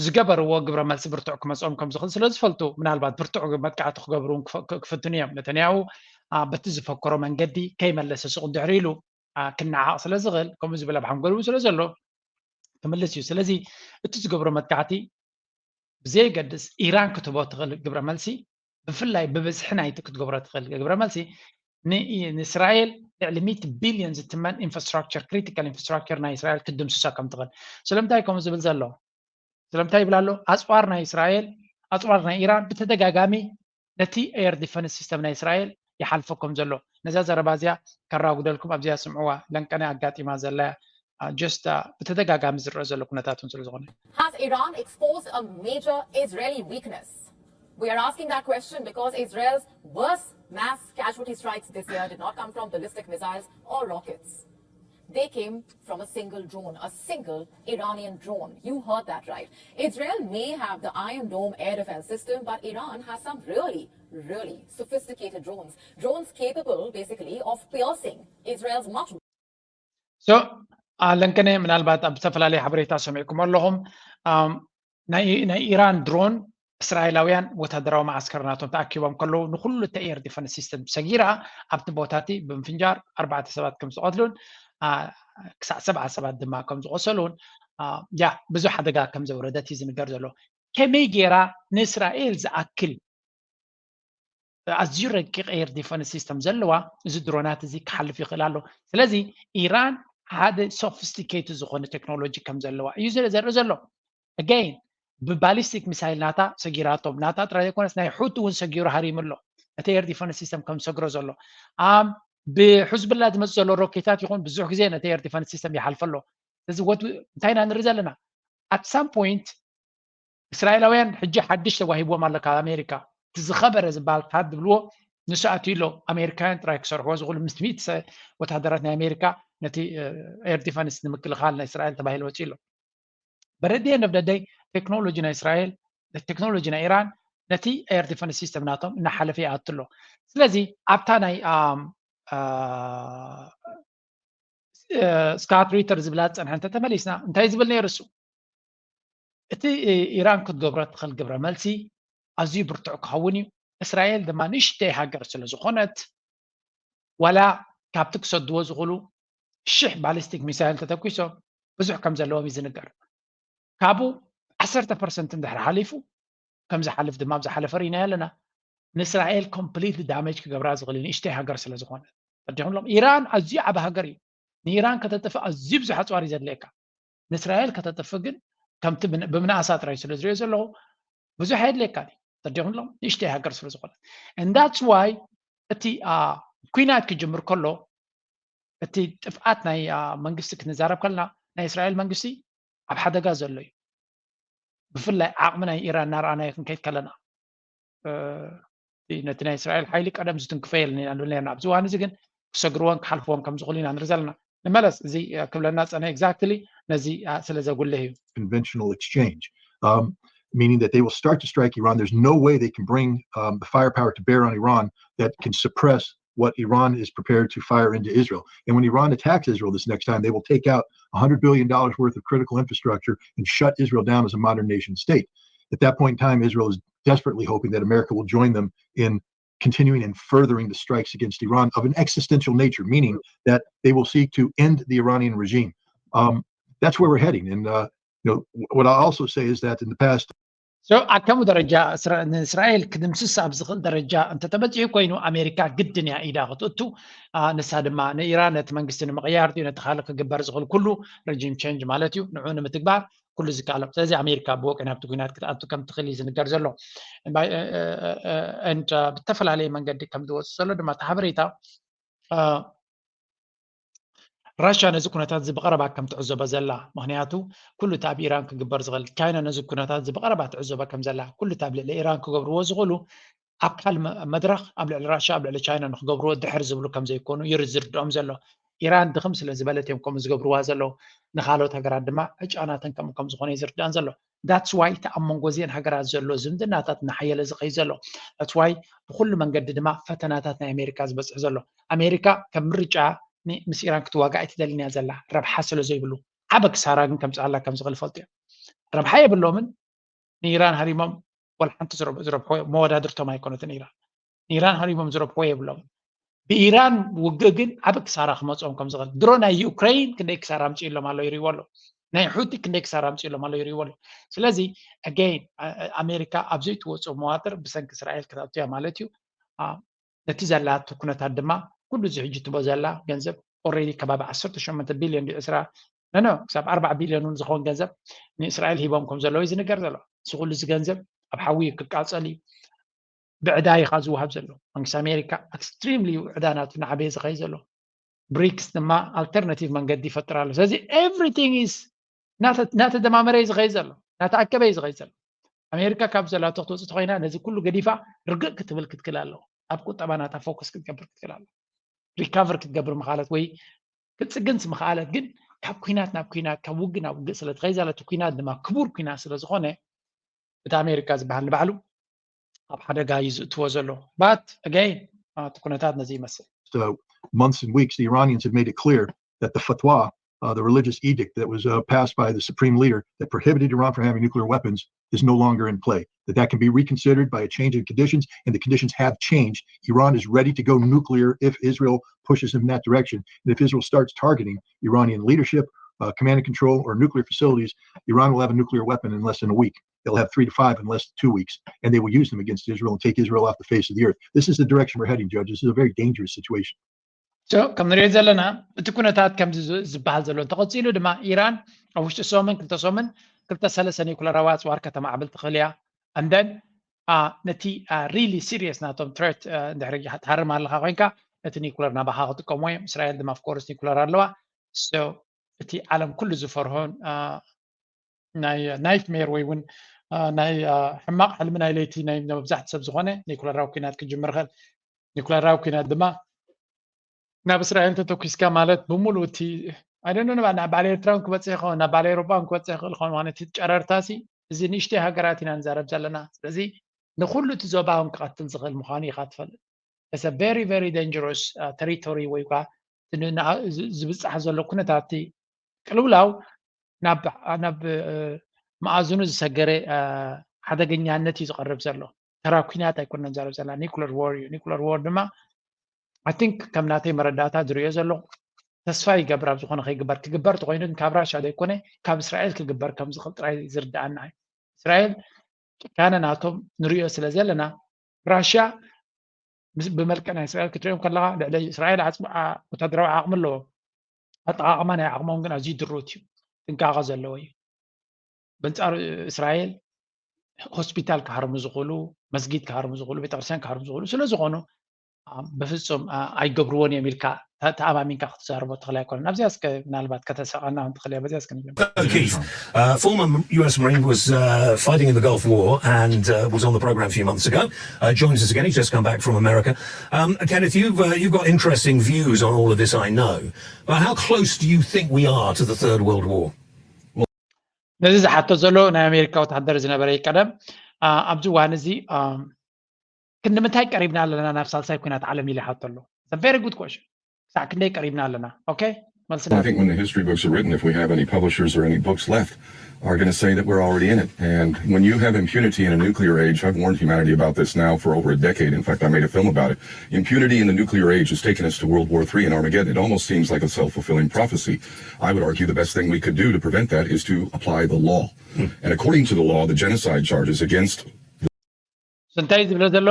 ዝገበርዎ ግብረ መልሲ ብርቱዕ ክመፅኦም ከም ዝኽእል ስለ ዝፈልጡ ምናልባት ብርቱዕ መጥቃዕቲ ክገብሩ ክፍትኑ እዮም። ነተንያሁ በቲ ዝፈከሮ መንገዲ ከይመለሰ ስቕ ድሕሪ ኢሉ ክነዓቕ ስለ ዝኽእል ከምኡ ዝበለ ኣብ ሓንጎሉ ስለ ዘሎ ክምልስ እዩ። ስለዚ እቲ ዝገብሮ መጥቃዕቲ ብዘየገድስ ኢራን ክትቦ ትኽእል ግብረ መልሲ ብፍላይ ብብዝሒ ናይቲ ክትገብሮ ትኽእል ግብረ መልሲ ንእስራኤል ልዕሊ ሚእቲ ቢልዮን ዝትመን ኢንፍራስትራክቸር ክሪቲካል ኢንፍራስትራክቸር ናይ እስራኤል ክትድምስሶ ከም ትኽእል። ስለምንታይ ከምኡ ዝብል ዘሎ ስለምንታይ ይብል ኣሎ? ኣፅዋር ናይ እስራኤል ኣፅዋር ናይ ኢራን ብተደጋጋሚ ነቲ ኤር ዲፈንስ ሲስተም ናይ እስራኤል ይሓልፎ ከም ዘሎ ነዛ ዘረባ እዚኣ ከራጉደልኩም ኣብዚኣ ስምዕዋ ለንቀነ ኣጋጢማ ዘላ just ብተደጋጋሚ ዝረአ ዘሎ ኩነታት እውን ስለ ዝኾነ Has Iran exposed a major Israeli weakness? We are asking that question because Israel's worst mass casualty strikes this year did not come from ballistic missiles or rockets. They came from a single drone, a single Iranian drone. You heard that right. Israel may have the Iron Dome air defense system, but Iran has some really, really sophisticated drones. Drones capable, basically, of piercing Israel's much so ኣለንከነ ምናልባት ኣብ ዝተፈላለዩ ሓበሬታ ሰሚዕኩም ኣለኹም ናይ ኢራን ድሮን እስራኤላውያን ወታደራዊ መዓስከር ናቶም ተኣኪቦም ከለዉ ንኩሉ እቲ ኤር ዲፈንስ ሲስተም ሰጊራ ኣብቲ ቦታ እቲ ብምፍንጃር ኣርባዕተ ሰባት ከም ዝቐትሉን ክሳዕ ሰብዓ ሰባት ድማ ከም ዝቆሰሉን ያ ብዙሕ ሓደጋ ከም ዘውረደት እዩ ዝንገር ዘሎ። ከመይ ገይራ ንእስራኤል ዝኣክል ኣዝዩ ረቂቕ ኤር ዲፈንስ ሲስተም ዘለዋ እዚ ድሮናት እዚ ክሓልፍ ይኽእል ኣሎ። ስለዚ ኢራን ሓደ ሶፊስቲኬትድ ዝኾነ ቴክኖሎጂ ከም ዘለዋ እዩ ዘርኢ ዘሎ። ኣገይን ብባሊስቲክ ሚሳይል ናታ ሰጊራቶም ናታ ጥራይ ዘይኮነስ ናይ ሑቲ እውን ሰጊሩ ሃሪሙ ኣሎ። ነቲ ኤር ዲፈንስ ሲስተም ከም ዝሰግሮ ዘሎ ብሑዝብላ ዝመፅእ ዘሎ ሮኬታት ይኹን ብዙሕ ግዜ ነቲ ኤር ዲፈንስ ሲስተም ይሓልፈ ኣሎ። ስለዚ እንታይ ኢና ንርኢ ዘለና? ኣት ሳም ፖይንት እስራኤላውያን ሕጂ ሓድሽ ተዋሂብዎም ኣሎ ካብ ኣሜሪካ እቲ ዝኸበረ ዝበሃል ታድ ዝብልዎ ንሱ ኣትዩ ኣሎ። ኣሜሪካውያን ጥራይ ክሰርሕዎ ዝኽእሉ ምስ ሚእቲ ወታደራት ናይ ኣሜሪካ ነቲ ኤር ዲፈንስ ንምክልኻል ናይ እስራኤል ተባሂሉ ወፂኡ ኣሎ። በረድየ ነብደደይ ቴክኖሎጂ ናይ እስራኤል ቴክኖሎጂ ናይ ኢራን ነቲ ኤር ዲፈንስ ሲስተም ናቶም እናሓለፈ ይኣቱ ኣሎ። ስለዚ ኣብታ ናይ ስካት ሪተር ዝብላ ዝፀንሐ እንተተመሊስና እንታይ ዝብል ነይሩ እሱ እቲ ኢራን ክትገብሮ ትኽእል ግብረ መልሲ ኣዝዩ ብርቱዕ ክኸውን እዩ። እስራኤል ድማ ንእሽተይ ሃገር ስለ ዝኾነት ዋላ ካብቲ ክሰድዎ ዝኽእሉ ሽሕ ባሊስቲክ ሚሳይል ተተኪሶም ብዙሕ ከም ዘለዎም እዩ ዝንገር። ካብኡ ዓሰርተ ፐርሰንት እንድሕር ሓሊፉ ከም ዝሓልፍ ድማ ኣብ ዝሓለፈ ርኢናዮ ኣለና። ንእስራኤል ኮምፕሊትሊ ዳሜጅ ክገብራ ዝኽእል እዩ ንእሽተይ ሃገር ስለ ዝኾነ። ተረዲኹም ኣለኹም? ኢራን ኣዝዩ ዓቢ ሃገር እዩ። ንኢራን ከተጥፍእ ኣዝዩ ብዙሕ ኣፅዋር እዩ ዘድልየካ። ንእስራኤል ከተጥፍእ ግን ከምቲ ብምንኣሳ ጥራይ ስለ ዝሪኦ ዘለኹ ብዙሕ ኣየድልየካን እዩ። ተረዲኹም ኣለኹም? ንእሽተይ ሃገር ስለ ዝኾነት and that's why እቲ ኩናት ክጅምር ከሎ እቲ ጥፍኣት ናይ መንግስቲ ክንዛረብ ከለና ናይ እስራኤል መንግስቲ ኣብ ሓደጋ ዘሎ እዩ። ብፍላይ ዓቕሚ ናይ ኢራን እናረኣናዮ ክንከይድ ከለና ነቲ ናይ እስራኤል ሓይሊ ቀደም ዝትንክፎ የለን ኢና ንብል ነርና። ኣብዚ እዋን እዚ ግን ክሰግርዎን ክሓልፍዎን ከም ዝኽእሉ ኢና ንርኢ ዘለና። ንመለስ። እዚ ክብለና ፀነ exactly ነዚ ስለ ዘጉልህ እዩ። Conventional exchange, um, meaning that they will start to strike Iran. There's no way they can bring um, the firepower to bear on Iran that can suppress what Iran is prepared to fire into Israel. And when Iran attacks Israel this next time, they will take out one hundred billion dollars worth of critical infrastructure and shut Israel down as a modern nation state. At that point in time, Israel is desperately hoping that America will join them in continuing and furthering the strikes against Iran of an existential nature, meaning that they will seek to end the Iranian regime. Um, that's where we're heading. And uh, you know, what I also say is that in the past, so ኣብ ከምኡ ደረጃ ንእስራኤል ክድምስስ ኣብ ዝኽእል ደረጃ እንተተበፂሑ ኮይኑ ኣሜሪካ ግድን እያ ኢዳ ክትእቱ። ንሳ ድማ ንኢራን ነቲ መንግስቲ ንምቕያር ድዩ ነቲ ካልእ ክግበር ዝኽእል ኩሉ regime change ማለት እዩ ንዑ ንምትግባር ኩሉ ዝከኣሎም። ስለዚ ኣሜሪካ ብወቂ ናብቲ ኩናት ክትኣቱ ከም ትኽእል እዩ ዝንገር ዘሎ። ብተፈላለየ መንገዲ ከም ዝወፅእ ዘሎ ድማ እቲ ሓበሬታ ራሽያ ነዚ ኩነታት እዚ ብቐረባ ከም ትዕዘቦ ዘላ፣ ምኽንያቱ ኩሉ እቲ ኣብ ኢራን ክግበር ዝኽእል፣ ቻይና ነዚ ኩነታት እዚ ብቐረባ ትዕዘቦ ከም ዘላ፣ ኩሉ እቲ ኣብ ልዕሊ ኢራን ክገብርዎ ዝኽእሉ ኣብ ካል መድረኽ ኣብ ልዕሊ ራሽያ ኣብ ልዕሊ ቻይና ንክገብርዎ ድሕር ዝብሉ ከም ዘይኮኑ እዩ ዝርድኦም ዘሎ። ኢራን ድኽም ስለ ዝበለት እዮም ከምኡ ዝገብርዋ ዘለዉ። ንኻልኦት ሃገራት ድማ ዕጫናተን ከምኡ ከም ዝኾነ እዩ ዝርድኣን ዘሎ። That's why እቲ ኣብ መንጎ እዚአን ሃገራት ዘሎ ዝምድናታት እናሓየለ ዝኸይ ዘሎ። That's why ብኩሉ መንገዲ ድማ ፈተናታት ናይ ኣሜሪካ ዝበፅሕ ዘሎ። ኣሜሪካ ከም ምርጫ ምስ ኢራን ክትዋጋእ ኣይትደልን እያ ዘላ፣ ረብሓ ስለ ዘይብሉ። ዓበ ክሳራ ግን ከምፅኣላ ከም ዝኽእል ፈልጡ እዮም። ረብሓ የብሎምን። ንኢራን ሃሪሞም ወላ ሓንቲ ዝረብሖ መወዳድርቶም ኣይኮነትን ኢራን። ንኢራን ሃሪሞም ዝረብሕዎ የብሎምን። ብኢራን ውግእ ግን ዓበ ክሳራ ክመፅኦም ከም ዝኽእል ድሮ ናይ ዩክሬን ክንደይ ክሳራ ኣምፅእሎም ኣሎ ይሪእዎ ኣሎ። ናይ ሑቲ ክንደይ ክሳራ ኣምፅእሎም ኣሎ ይሪእዎ ኣሎ። ስለዚ again ኣሜሪካ ኣብ ዘይትወፅኦ መዋጥር ብሰንኪ እስራኤል ክትኣቱ እያ ማለት እዩ። ነቲ ዘላቶ ኩነታት ድማ ኩሉ እዚ ሕጂ ትቦ ዘላ ገንዘብ already ከባቢ ዓሰርተ ሸሞንተ ቢልዮን ድዩ ዕስራ ነኖ ክሳብ ኣርባዓ ቢልዮን እውን ዝኸውን ገንዘብ ንእስራኤል ሂቦም ከም ዘለዉ እዩ ዝንገር ዘሎ። እዚ ኩሉ እዚ ገንዘብ ኣብ ሓዊ እዩ ክቃፀል እዩ። ብዕዳ እዩ ከዓ ዝወሃብ ዘሎ። መንግስቲ ኣሜሪካ extremely እዩ ዕዳ ናቱ እናዓበየ ዝኸይ ዘሎ። ብሪክስ ድማ alternative መንገዲ ይፈጥር ኣሎ። ስለዚ everything is እናተደማመረ እዩ ዝኸይ ዘሎ፣ እናተኣከበ እዩ ዝኸይ ዘሎ። ኣሜሪካ ካብ ዘላቶ ክትወፅእ ተኮይና ነዚ ኩሉ ገዲፋ ርግእ ክትብል ክትክል ኣለዎ። ኣብ ቁጠባ ናታ focus ክትገብር ክትክል ኣለዎ። Recover ክትገብር ምኻለት ወይ ክትፅግንስ ምኽኣለት ግን ካብ ኩናት ናብ ኩናት ካብ ውግእ ናብ ውግእ ስለ ትኸይ ዘለቲ ኩናት ድማ ክቡር ኩናት ስለ ዝኾነ እቲ ኣሜሪካ ዝበሃል ንባዕሉ ኣብ ሓደጋ እዩ ዝእትዎ ዘሎ። But again እቲ ኩነታት ነዚ ይመስል። Months and weeks, the Iranians have made it clear that the fatwa, uh, the religious edict that was uh, passed by the supreme leader that prohibited Iran from having nuclear weapons, is no longer in play. That that can be reconsidered by a change in conditions, and the conditions have changed. Iran is ready to go nuclear if Israel pushes in that direction. And if Israel starts targeting Iranian leadership, uh, command and control, or nuclear facilities, Iran will have a nuclear weapon in less than a week. They'll have three to five in less than two weeks, and they will use them against Israel and take Israel off the face of the earth. This is the direction we're heading, Judge. This is a very dangerous situation. So ከም ንሪኦ ዘለና እቲ ኩነታት ከምዚ ዝበሃል ዘሎ እንተቐፂሉ ድማ ኢራን ኣብ ውሽጢ ሰሙን ክልተ ሰሙን ክልተ ሰለስተ ኒኩለራዊ ኣፅዋር ከተማዕብል ትኽእል እያ። And then ነቲ really serious ናቶም threat እንድሕር ትሃርም ኣለካ ኮይንካ ነቲ ኒኩለር ናባኻ ክጥቀሙ እዮም። እስራኤል ድማ of course ኒኩለር ኣለዋ። So እቲ ዓለም ኩሉ ዝፈርሆን ናይ nightmare ወይ እውን ናይ ሕማቕ ሕልሚ ናይ ለይቲ ናይ መብዛሕቲ ሰብ ዝኾነ ኒኩለራዊ ኩናት ክጅምር ይኽእል። ኒኩለራዊ ኩናት ድማ ናብ እስራኤል እንተተኩስካ ማለት ብምሉእ እቲ I don't know ናብ በዓል ኤርትራ እውን ክበፅሕ ይኸውን ናብ በዓል ኤውሮጳ እውን ክበፅሕ ይኽእል ይኸውን ማለት እቲ ጨረርታ ሲ እዚ ንእሽተይ ሃገራት ኢና ንዛረብ ዘለና። ስለዚ ንኩሉ እቲ ዞባ እውን ክቐትል ዝኽእል ምዃኑ ኢኻ ትፈልጥ። It's a very very dangerous territory ወይ ከዓ ዝብፃሕ ዘሎ ኩነታት እቲ ቅልውላው ናብ መኣዝኑ ዝሰገረ ሓደገኛነት እዩ ዝቐርብ ዘሎ። ተራ ኩናት ኣይኮነን ዘረብ ዘላ nuclear war እዩ። Nuclear war ድማ I think ከም ናተይ መረዳእታ ዝሪኦ ዘለኹ ተስፋ ይገብር ኣብ ዝኾነ ከይግበር ክግበር ተኮይኑ ግን ካብ ራሻ ዘይኮነ ካብ እስራኤል ክግበር ከም ዝኽእል ጥራይ ዝርድኣና እዩ። እስራኤል ጭካነ ናቶም ንሪኦ ስለ ዘለና ራሻ ብመልክዕ ናይ እስራኤል ክትሪኦም ከለካ ልዕሊ እስራኤል ወታደራዊ ዓቕሚ ኣለዎ። ኣጠቓቕማ ናይ ዓቕሞም ግን ኣዝዩ ድሩት እዩ። ጥንቃቐ ዘለዎ እዩ። በንጻሩ እስራኤል ሆስፒታል ክሃርሙ ዝኽእሉ፣ መስጊድ ክሃርሙ ዝኽእሉ፣ ቤተክርስትያን ክሃርሙ ዝኽእሉ ስለ ዝኾኑ ብፍጹም ኣይገብርዎን እዮም ኢልካ ተኣማሚንካ ክትዛረቦ ትኽእል ኣይኮነን። ኣብዚኣ እስከ ምናልባት ከተስሕቐና ትኽእል እያ። በዚኣ እስከ ንጀምር። Keith, uh, former U S Marine was uh, fighting in the Gulf War and uh, was on the program a few months ago. Uh, joins us again. He's just come back from America. Um, Kenneth, you've uh, you've got interesting views on all of this, I know. But how close do you think we are to the Third World War? ነዚ ዝሓቶ ዘሎ ናይ ኣሜሪካ ወታደር ዝነበረ እዩ ቀደም። ኣብዚ እዋን እዚ ክንዲ ምንታይ ቀሪብና ኣለና ናብ ሳልሳይ ኩናት ዓለም ኢለ ሓቶ ኣሎ። Very good question። ክሳዕ ክንደይ ቀሪብና ኣለና? ኦኬ፣ መልስና I think when the history books are written, if we have any publishers or any books left, are going to say that we're already in it. And when you have impunity in a nuclear age, I've warned humanity about this now for over a decade. In fact, I made a film about it. Impunity in the nuclear age has taken us to World War Three and Armageddon. It almost seems like a self fulfilling prophecy. I would argue the best thing we could do to prevent that is to apply the law. And according to the law, the genocide charges against እንታይ ዝብለ ዘሎ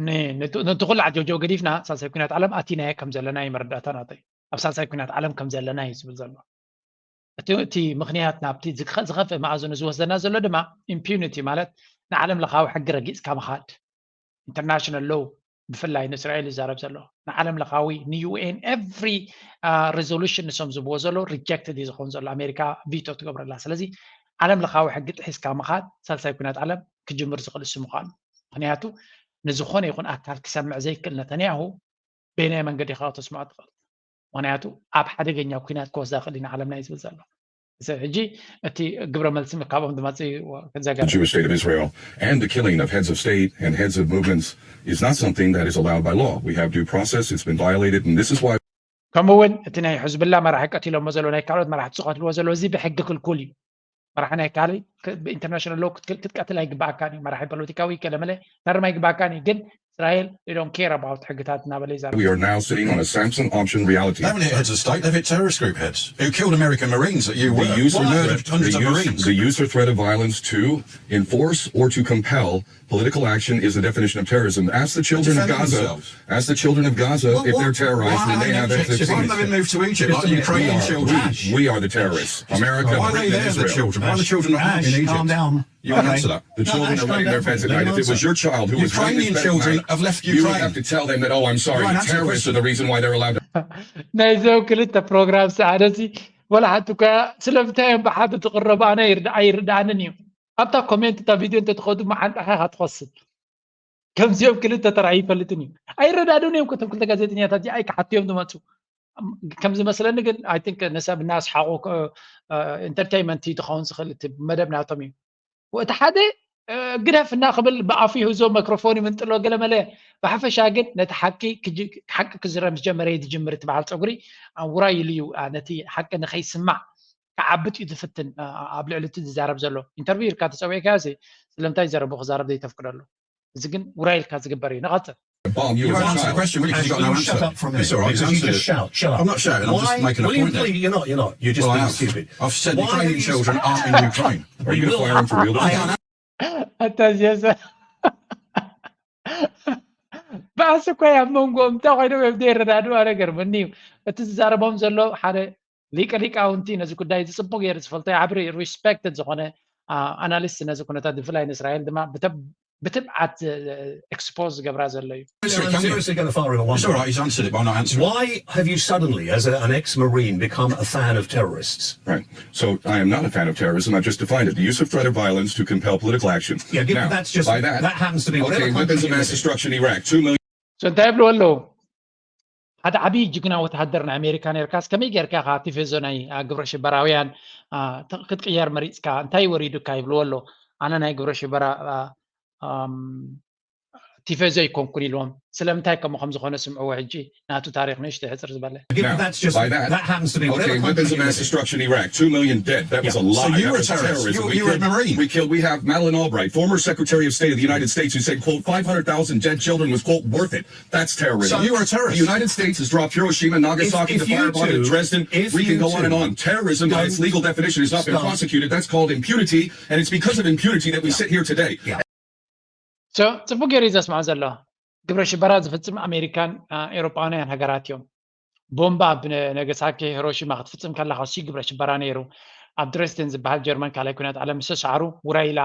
ነቲ ኩሉ ዓጀውጀው ገዲፍና ሳልሳይ ኩናት ዓለም ኣቲናዮ ከም ዘለና እዩ መረዳእታ ናተይ። ኣብ ሳልሳይ ኩናት ዓለም ከም ዘለና እዩ ዝብል ዘሎ። እቲ ምኽንያት ናብቲ ዝኸፍእ መኣዝኑ ዝወስደና ዘሎ ድማ ኢምፒዩኒቲ ማለት ንዓለም ለኻዊ ሕጊ ረጊፅካ ምኻድ። ኢንተርናሽናል ሎው ብፍላይ ንእስራኤል ይዛረብ ዘሎ ንዓለም ለኻዊ ንዩኤን ኤቭሪ ሬዞሉሽን ንሶም ዝብዎ ዘሎ ሪጀክትድ እዩ ዝኸውን ዘሎ። ኣሜሪካ ቪቶ ትገብረላ። ስለዚ ዓለም ለኻዊ ሕጊ ጥሒስካ ምኻድ ሳልሳይ ኩናት ዓለም ክጅምር ዝኽእል እሱ ምዃኑ። ምኽንያቱ ንዝኾነ ይኹን ኣካል ክሰምዕ ዘይክእል ነተንያሁ በየናይ መንገዲ ኢኻ ከተስምዖ ትኽእል? ምኽንያቱ ኣብ ሓደገኛ ኩናት ክወስዳ ክእል ኢና ዓለምና እዩ ዝብል ዘሎ። ሕጂ እቲ ግብረ መልሲ ካብኦም ድማ ክዘገብ The Jewish state of Israel and the killing of heads of state and heads of movements is not something that is allowed by law. We have due process. It's been violated, and this is why ከምኡ እውን እቲ ናይ ሕዝብላ መራሒ ቀቲሎሞ ዘሎ ናይ ካልኦት መራሕቲ ዝቐትልዎ ዘሎ እዚ ብሕጊ ክልኩል እዩ። መራሒ ናይ ካልእ ብኢንተርናሽናል ሎ ክትቀትል ኣይግባኣካን እዩ። መራሒ ፖለቲካዊ ገለመለ ታርም ኣይግባኣካን እዩ። ግን እስራኤል they don't care about ሕግታት እናበለ ይዛረብ። We are now sitting on a Samson option reality. They haven't hit heads of state, they've hit terrorist group heads who killed American Marines at U The one, use, who of, murdered the, hundreds of use, Marines. the use or threat of violence to enforce or to compel political action is the definition of terrorism. Ask the children of Defending Gaza. themselves. Ask the children of Gaza Well, if they're what- terrorized why when are they they have not F kept- why fifteens. haven't they moved to Egypt like the We Ukrainian are, children? we, we are the terrorists. America, Why are they Britain, there, the Israel. children? Why are the children not happening in Egypt? Calm down. You can answer that. The children are wetting their beds at night. If it was your child who was wetting Ukrainian his bed at children night, have left you would Ukraine. have to tell them that, oh, I'm sorry, Ryan, answer the terrorists are question. The reason why they're allowed to. ናይዞም ክልተ ፕሮግራም ሰዓት እዚ ወላ ሓንቲ እኳ ስለምንታይ እዮም ብሓደ ትቕረቡ ኣነ ኣይርዳ- ኣይርድኣንን እዩ። ኣብታ ኮሜንት እታ ቪድዮ እንተትኸዱ መሓንጣኻ ኢኻ ትኸስብ። ከምዚኦም ክልተ ተራእዩ ይፈልጥን እዩ። ኣይረዳድኡን እዮም። ከቶም ክልተ ጋዜጠኛታት እዚኣ ኣይክሓትዮም ዝመፁ ከም ዝመስለኒ ግን ኣይ ቲንክ ንሰብ እናስሓቑ ኢንተርቴይንመንት እዩ ዝኸውን ዝኽእል እቲ መደብ ናቶም እዩ። እቲ ሓደ ግደፍ እናክብል ብኣፉ ይህዞ መክሮፎን ይምንጥሎ ገለመለ ብሓፈሻ ግን ነቲ ሓቂ ክጅ- ሓቂ ክዝረብ ምስ ጀመረ እዩ ዝጅምር እቲ በዓል ፀጉሪ ውራይ ኢሉ እዩ ነቲ ሓቂ ንኸይስማዕ ክዓብጥ እዩ ዝፍትን ኣብ ልዕሊ እቲ ዝዛረብ ዘሎ ኢንተርቪው ኢልካ ተፀዊዕካ ስለምንታይ ዘረቡ ክዛረብ ዘይተፍቅደሉ እዚ ግን ውራይ ኢልካ ዝግበር እዩ ንቐፅል Bomb you You as a won't answer the child. question, will you? 'Cause you've got no Will you answer. shut up for a minute? It's all right. Because Just if you answer just it. shout, shut up. I'm not shouting. I'm just Why? making a Will you point. please? You're not. You're not. You're just Well, I being have. stupid. I've said Why have Ukrainian you children stopped? Aren't in Ukraine. Are you going to fire him for real? ኣታ ዚያሰ ኣታ በኣስ እኮ ኣብ መንጎኦም እንታይ ኮይኖም እዮም ዘይረዳድዋ ነገር ምኒ እዩ እቲ ዝዛረቦም ዘሎ ሓደ ሊቀ ሊቃውንቲ ነዚ ጉዳይ እዚ ፅቡቅ ገይሩ ዝፈልጦ ዓብሪ ሪስፔክትድ ዝኾነ ኣናሊስት ነዚ ኩነታት ብፍላይ ንእስራኤል ድማ ብተ- ብትብዓት ኤክስፖዝ ዝገብራ ዘሎ እዩ Sorry, can you? Seriously going to fire him on one It's all right. He's answered it by not answering. Why have you suddenly, as a, an ex-marine, become a fan of terrorists? Right. So I am not a fan of terrorism. I've just defined it. The use of threat of violence to compel political action. Yeah, given Now, that's just by that, that happens to be whatever okay, country weapons of you live mass in. Destruction in Iraq. Two million. So እንታይ ይብልዎ ኣለዉ ሓደ ዓብዪ ጅግና ወተሃደር ናይ ኣሜሪካ ነርካስ ከመይ ጌርካ ኢኻ ቲፌዞ ናይ ግብረ ሽበራውያን ክትቅየር መሪፅካ እንታይ ወሪዱካ ይብልዎ ኣሎ ኣነ ናይ ግብረ ሽበራ ቲፌዞ ኣይኮንኩን ኢልዎም ስለምንታይ ከምኡ ከም ዝኾነ ስምዕዎ ሕጂ ናቱ ታሪክ ንእሽቶ ሕፅር ዝበለ Given that's just By that, that happens to be whatever okay, country weapons you of mass live in. Destruction in Iraq, two million dead. That was a So lie. you That were a was terrorist. terrorism. You- We you were a killed- Marine. We killed. We have Madeline Albright, former Secretary of State of the United States, who said, "quote five hundred thousand dead children," was quote worth it. That's terrorism. So you were a terrorist. The United States has dropped Hiroshima, Nagasaki, If- if the you firebomb, two- and Dresden. if We can you go on and two on. Terrorism, by its don't legal definition, has not been stop- prosecuted. That's called impunity, and it's because of impunity that we sit here today. Yeah. So ጽቡቅ ገይሩ እዩ ዘስምዖ ዘሎ ግብረ ሽበራ ዝፍጽም ኣሜሪካን ኤሮጳውያን ሃገራት እዮም ቦምባ ኣብ ነገሳኪ ሂሮሺማ ክትፍጽም ከላ ከሱ ግብረ ሽበራ ነይሩ ኣብ ድሬስደን ዝበሃል ጀርመን ካልኣይ ኩናት ዓለም ዝተሰዓሩ ውራይላ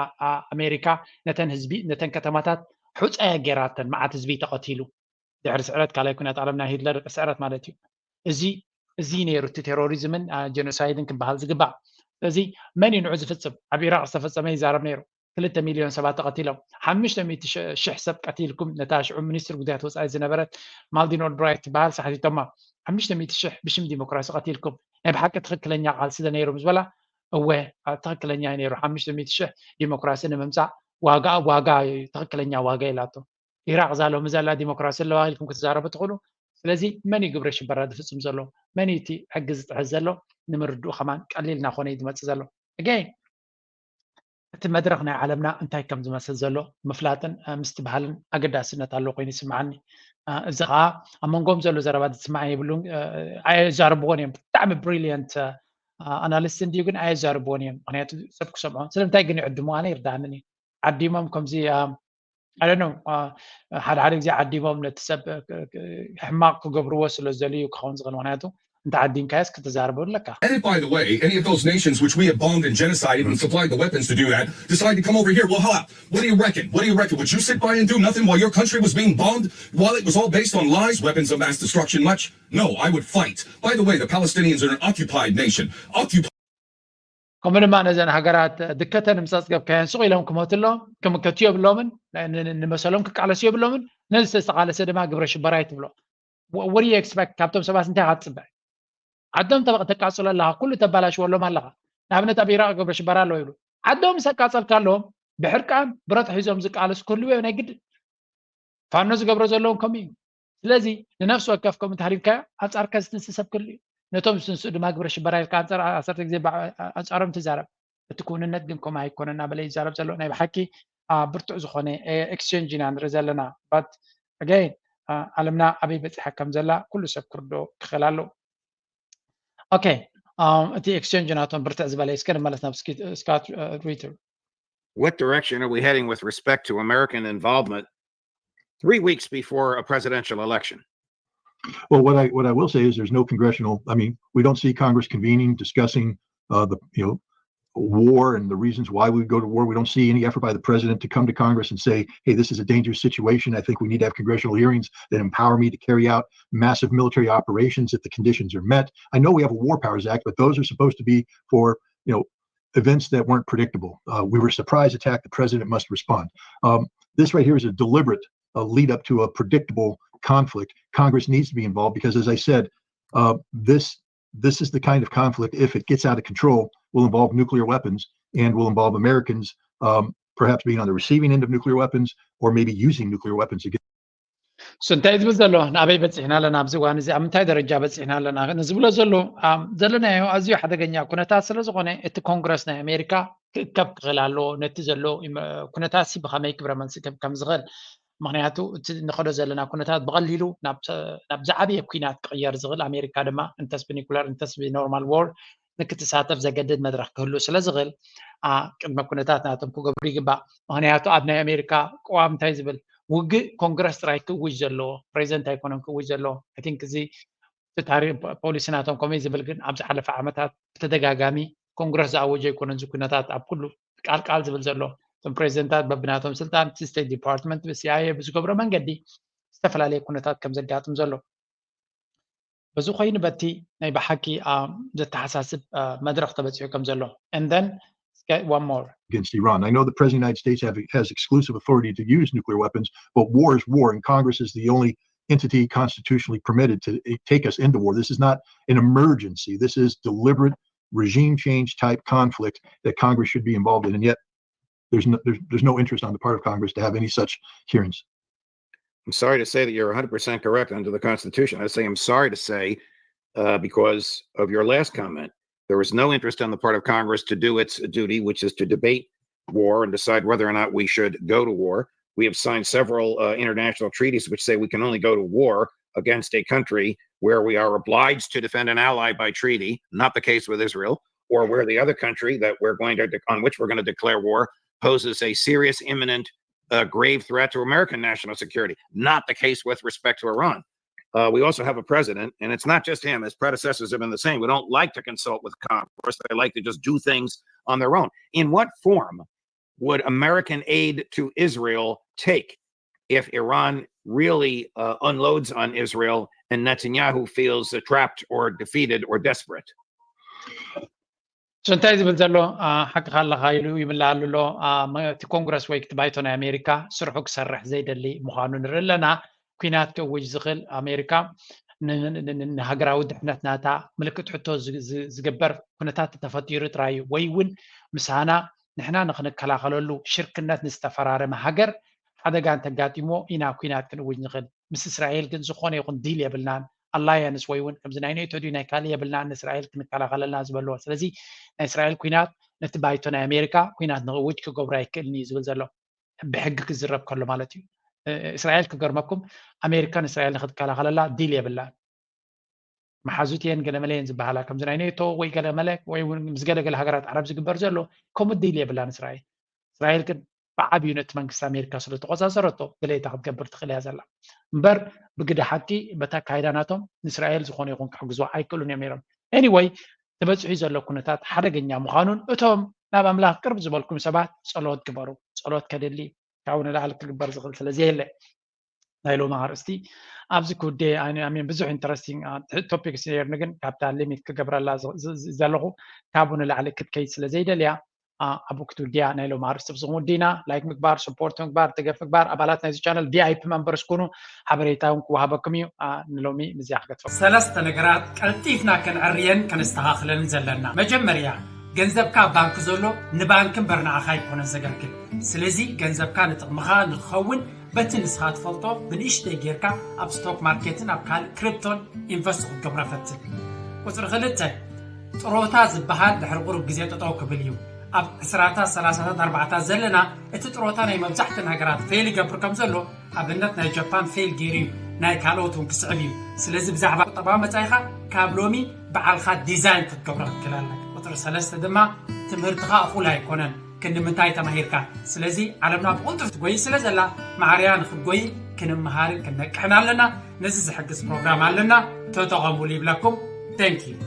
ኣሜሪካ ነተን ህዝቢ ነተን ከተማታት ሑፃ እያ ገይራተን። መዓት ህዝቢ ተቐቲሉ ድሕሪ ስዕረት ካልኣይ ኩናት ዓለም ናይ ሂትለር ስዕረት ማለት እዩ። እዚ እዚ ነይሩ እቲ ቴሮሪዝምን ጀኖሳይድን ክበሃል ዝግባእ። ስለዚ መን እዩ ንዑ ዝፍፅም? ኣብ ኢራቅ ዝተፈፀመ ይዛረብ ነይሩ። ክልተ ሚሊዮን ሰባት ተቐቲሎም፣ ሓሙሽተ ሚእቲ ሽሕ ሰብ ቀቲልኩም፣ ነታ ሽዑ ሚኒስትር ጉዳያት ወፃኢ ዝነበረት ማልዲን ኦልብራይት ትበሃል ሳሕቲቶማ። ሓሙሽተ ሚእቲ ሽሕ ብሽም ዲሞክራሲ ቀቲልኩም፣ ናይ ብሓቂ ትኽክለኛ ቃልሲ ዶ ነይሩ ምስ በላ፣ እወ ትኽክለኛ እዩ ነይሩ። ሓሙሽተ ሚእቲ ሽሕ ዲሞክራሲ ንምምፃእ ዋጋ ዋጋ እዩ፣ ትኽክለኛ ዋጋ ኢላቶ። ኢራቅ እዛ ሎሚ ዘላ ዲሞክራሲ ኣለዋ ኢልኩም ክትዛረቡ ትኽእሉ። ስለዚ መን እዩ ግብረ ሽበራ ዝፍፅም ዘሎ? መን እዩ እቲ ሕጊ ዝጥሕስ ዘሎ? ንምርድኡ ከማን ቀሊል እናኾነ እዩ ዝመፅእ ዘሎ። ኣገይን እቲ መድረኽ ናይ ዓለምና እንታይ ከም ዝመስል ዘሎ ምፍላጥን ምስትብሃልን ኣገዳስነት ኣሎ ኮይኑ ይስምዓኒ። እዚ ከዓ ኣብ መንጎም ዘሎ ዘረባ ዝስማዕ የብሉን። ኣየዛርብዎን እዮም። ብጣዕሚ ብሪሊየንት ኣናሊስት እንድዩ፣ ግን ኣየዛርብዎን እዮም። ምክንያቱ ሰብ ክሰምዖ ስለምንታይ ግን ይዕድሙ ኣነ ይርዳእንን እዩ። ዓዲሞም ከምዚ ሓደ ሓደ ግዜ ዓዲሞም ነቲ ሰብ ሕማቕ ክገብርዎ ስለ ዝደልዩ ክኸውን ዝኽእል። ምክንያቱ እንተ ዓዲምካዮስ ክትዛረቦ ኣለካ። And if, by the way, any of those nations which we have bombed and genocided and supplied the weapons to do that decide to come over here, well, how? What do you reckon? What do you reckon? Would you sit by and do nothing while your country was being bombed, while it was all based on lies, weapons of mass destruction, much? No, I would fight. By the way, the Palestinians are an occupied nation. Occupied. ከምኡ ድማ ነዘን ሃገራት ድከተን ምስ ኣፅገብካየን ስቕ ኢሎም ክመቱ ኣለዎም። ክምከቱ የብሎምን። ንመሰሎም ክቃለሱ የብሎምን። ነዚ ዝተቃለሰ ድማ ግብረ ሽበራ ይትብሎ። What do you expect? ካብቶም ሰባት እንታይ ኢኻ ትፅበ? ዓዶም ተቃፅሎ ኣለኻ፣ ኩሉ ተባላሽወሎም ኣለኻ። ንኣብነት ኣብ ኢራቅ ግብረ ሽበራ ኣለዉ ይብሉ። ዓዶም ምስ ኣቃፀልካ ኣለዎም ብሕርቃን ብረት ሒዞም ዝቃለሱ ክህልዉ ናይ ግድን። ፋኖ ዝገብሮ ዘለውን ከምኡ እዩ። ስለዚ ንነፍሲ ወከፍ ከምኡ እንተሃሊምካዮ ኣንጻርካ ዝትንሲ ሰብ ክህሉ እዩ። ነቶም ዝትንስኡ ድማ ግብረ ሽበራ ኢልካ ኣንጻር ዓሰርተ ግዜ ኣንጻሮም ትዛረብ። እቲ ክውንነት ግን ከምኡ ኣይኮነን እናበለ ይዛረብ ዘሎ። ናይ ብሓቂ ብርቱዕ ዝኾነ ኤክስቼንጅ ኢና ንርኢ ዘለና። But again ዓለምና ኣበይ በፂሓ ከም ዘላ ኩሉ ሰብ ክርድኦ ክኽእል ኣለዎ። ኦኬ፣ እቲ ኤክስቼንጅ ናቶም ብርትዕ ዝበለ። እስከ ንመለስ ናብ ስካት ሪተር። What direction are we heading with respect to American involvement three weeks before a presidential election? Well, what I what I will say is there's no congressional. I mean, we don't see Congress convening, discussing uh, the you know war and the reasons why we go to war. We don't see any effort by the president to come to Congress and say, "Hey, this is a dangerous situation. I think we need to have congressional hearings that empower me to carry out massive military operations if the conditions are met." I know we have a War Powers Act, but those are supposed to be for you know events that weren't predictable. Uh, we were a surprise attack. The president must respond. Um, this right here is a deliberate uh, lead up to a predictable conflict. Congress needs to be involved because, as I said, uh, this this is the kind of conflict, if it gets out of control, will involve nuclear weapons and will involve Americans um, perhaps being on the receiving end of nuclear weapons or maybe using nuclear weapons against. እሱ እንታይ ዝብል ዘሎ? ንኣበይ በፂሕና ኣለና? ኣብዚ እዋን እዚ ኣብ ምንታይ ደረጃ በፂሕና ኣለና ንዝብሎ ዘሎ ዘለናዮ ኣዝዩ ሓደገኛ ኩነታት ስለ ዝኾነ፣ እቲ ኮንግረስ ናይ ኣሜሪካ ክእከብ ክኽእል ኣለዎ፣ ነቲ ዘሎ ኩነታት ሲ ብኸመይ ግብረ መልሲ ክህብ ከም ዝኽእል። ምክንያቱ እቲ ንኸዶ ዘለና ኩነታት ብቐሊሉ ናብ ዝዓበየ ኩናት ክቕየር ዝኽእል፣ ኣሜሪካ ድማ እንተስ ብኒኩለር እንተስ ብኖርማል ዎር ንክትሳተፍ ዘገድድ መድረኽ ክህሉ ስለ ዝኽእል፣ ቅድመ ኩነታት ናቶም ክገብሩ ይግባእ። ምክንያቱ ኣብ ናይ ኣሜሪካ ቅዋም እንታይ ዝብል፣ ውግእ ኮንግረስ ጥራይ ክእውጅ ዘለዎ፣ ፕሬዚደንት ኣይኮነን ክእውጅ ዘለዎ። I think እዚ እቲ ታሪክ ፖሊሲ ናቶም ከምኡ ዝብል፣ ግን ኣብ ዝሓለፈ ዓመታት ብተደጋጋሚ ኮንግረስ ዝኣወጀ ኣይኮነን እዚ ኩነታት ኣብ ኩሉ ቃል ቃል ዝብል ዘሎ። እቶም ፕሬዚደንታት በብናቶም ስልጣን፣ እቲ ስቴት ዲፓርትመንት ብሲኣይኤ ብዝገብሮ መንገዲ ዝተፈላለየ ኩነታት ከም ዘጋጥም ዘሎ። በዚ ኮይኑ በቲ ናይ ብሓቂ ዘተሓሳስብ መድረኽ ተበፂሑ ከም ዘሎ። And then one more against Iran. I know the president of the United States have, has exclusive authority to use nuclear weapons, but war is war, and Congress is the only entity constitutionally permitted to take us into war. This is not an emergency. This is deliberate regime change type conflict that Congress should be involved in, and yet there's no, there's, there's no interest on the part of Congress to have any such hearings. I'm sorry to say that you're one hundred percent correct under the Constitution. I say I'm sorry to say uh, because of your last comment. There was no interest on the part of Congress to do its duty, which is to debate war and decide whether or not we should go to war. We have signed several uh, international treaties which say we can only go to war against a country where we are obliged to defend an ally by treaty, not the case with Israel, or where the other country that we're going to on which we're going to declare war poses a serious, imminent, uh, grave threat to American national security. Not the case with respect to Iran. Uh, we also have a president, and it's not just him, his predecessors have been the same. We don't like to consult with Congress. They like to just do things on their own. In what form would American aid to Israel take if Iran really uh, unloads on Israel and Netanyahu feels uh, trapped or defeated or desperate. So እንታይ ዝብል ዘሎ ሓቅኻ ኣለኻ ኢሉ ይምልኣሉ ኣሎ። እቲ ኮንግረስ ወይ እቲ ባይቶ ናይ ኣሜሪካ ስርሑ ክሰርሕ ዘይደሊ ምዃኑ ንርኢ ኣለና። ኩናት ክእውጅ ዝኽእል ኣሜሪካ ንሃገራዊ ድሕነት ናታ ምልክት ሕቶ ዝግበር ኩነታት ተፈጢሩ ጥራይ እዩ። ወይ እውን ምሳና ንሕና ንክንከላኸለሉ ሽርክነት ንዝተፈራረመ ሃገር ሓደጋ እንተጋጢሞ ኢና ኩናት ክንእውጅ ንኽእል። ምስ እስራኤል ግን ዝኾነ ይኹን ዲል የብልናን። ኣላያንስ ወይ እውን ከምዚ ናይ ኔቶ ድዩ ናይ ካልእ የብልናን፣ ንእስራኤል ክንከላኸለልና ዝበልዎ። ስለዚ ናይ እስራኤል ኩናት ነቲ ባይቶ ናይ ኣሜሪካ ኩናት ንክእውጅ ክገብሮ ኣይክእልን እዩ ዝብል ዘሎ። ብሕጊ ክዝረብ ከሎ ማለት እዩ። እስራኤል ክገርመኩም ኣሜሪካ ንእስራኤል ንክትከላኸለላ ዲል የብላን። መሓዙት እየን ገለመለ እየን ዝበሃላ ከምዚ ናይ ኔቶ ወይ ገለመለ ወይ እውን ምስ ገለገለ ሃገራት ዓረብ ዝግበር ዘሎ ከምኡ ዲል የብላን እስራኤል። እስራኤል ግን ብዓብዩ ነቲ መንግስቲ ኣሜሪካ ስለ ተቆፃፀረቶ ድሌታ ክትገብር ትኽእል እያ ዘላ እምበር ብግደ ሓቂ በቲ ኣካይዳ ናቶም ንእስራኤል ዝኾነ ይኹን ክሕግዝዋ ኣይክእሉን እዮም ነይሮም። Anyway ተበፂሑ ዘሎ ኩነታት ሓደገኛ ምዃኑን እቶም ናብ ኣምላኽ ቅርብ ዝበልኩም ሰባት ጸሎት ግበሩ። ጸሎት ከድሊ ካብኡ ንላዕሊ ክግበር ዝኽእል ስለ ዘየለ ናይ ሎሚ ኣርእስቲ ኣብዚ ክውደ ኣሜን ብዙሕ interesting topics ነይርኒ ግን ካብታ limit ክገብረላ ዘለኹ ካብኡ ንላዕሊ ክትከይድ ስለ ዘይደልያ ኣብኡ ክትውድያ ናይ ሎም ኣርስቲ ብዝኹም ወዲና like ምግባር support ምግባር ደገፍ ምግባር ኣባላት ናይዚ channel V I P members ኩኑ ሓበሬታ እውን ክወሃበኩም እዩ። ንሎሚ ምዝያ ክገትፈ ሰለስተ ነገራት ቀልጢፍና ከነዕርየን ከነስተኻኽለን ዘለና። መጀመርያ ገንዘብካ ኣብ ባንክ ዘሎ ንባንክ እምበር ንዓኻ ኣይኮነን ዘገልግል። ስለዚ ገንዘብካ ንጥቕምኻ ንክኸውን በቲ ንስኻ ትፈልጦ ብንእሽተይ ጌርካ ኣብ stock market ን ኣብ ካልእ crypto ን invest ክትገብሮ ፈትን። ቁፅሪ ክልተ ጥሮታ ዝበሃል ድሕሪ ቁሩብ ግዜ ጠጠው ክብል እዩ። ኣብ ዕስራታት ሰላሳታት ኣርባዕታት ዘለና እቲ ጥሮታ ናይ መብዛሕትእን ሃገራት fail ይገብር ከም ዘሎ ኣብነት ናይ ጃፓን fail ገይሩ እዩ፣ ናይ ካልኦት እውን ክስዕብ እዩ። ስለዚ ብዛዕባ ቁጠባዊ መጻኢኻ ካብ ሎሚ በዓልኻ design ክትገብሮ ክትክእል ኣለካ። ቁፅሪ ሰለስተ ድማ ትምህርትኻ እኹል ኣይኮነን። ክንዲ ምንታይ ተማሂርካ? ስለዚ ዓለምና ብቕልጡፍ ትጎይ ስለ ዘላ ማዕርያ ንክትጎይ ክንምሃርን ክንነቅሕን ኣለና። ነዚ ዝሕግዝ ፕሮግራም ኣለና፣ ተጠቐሙሉ ይብለኩም። Thank you።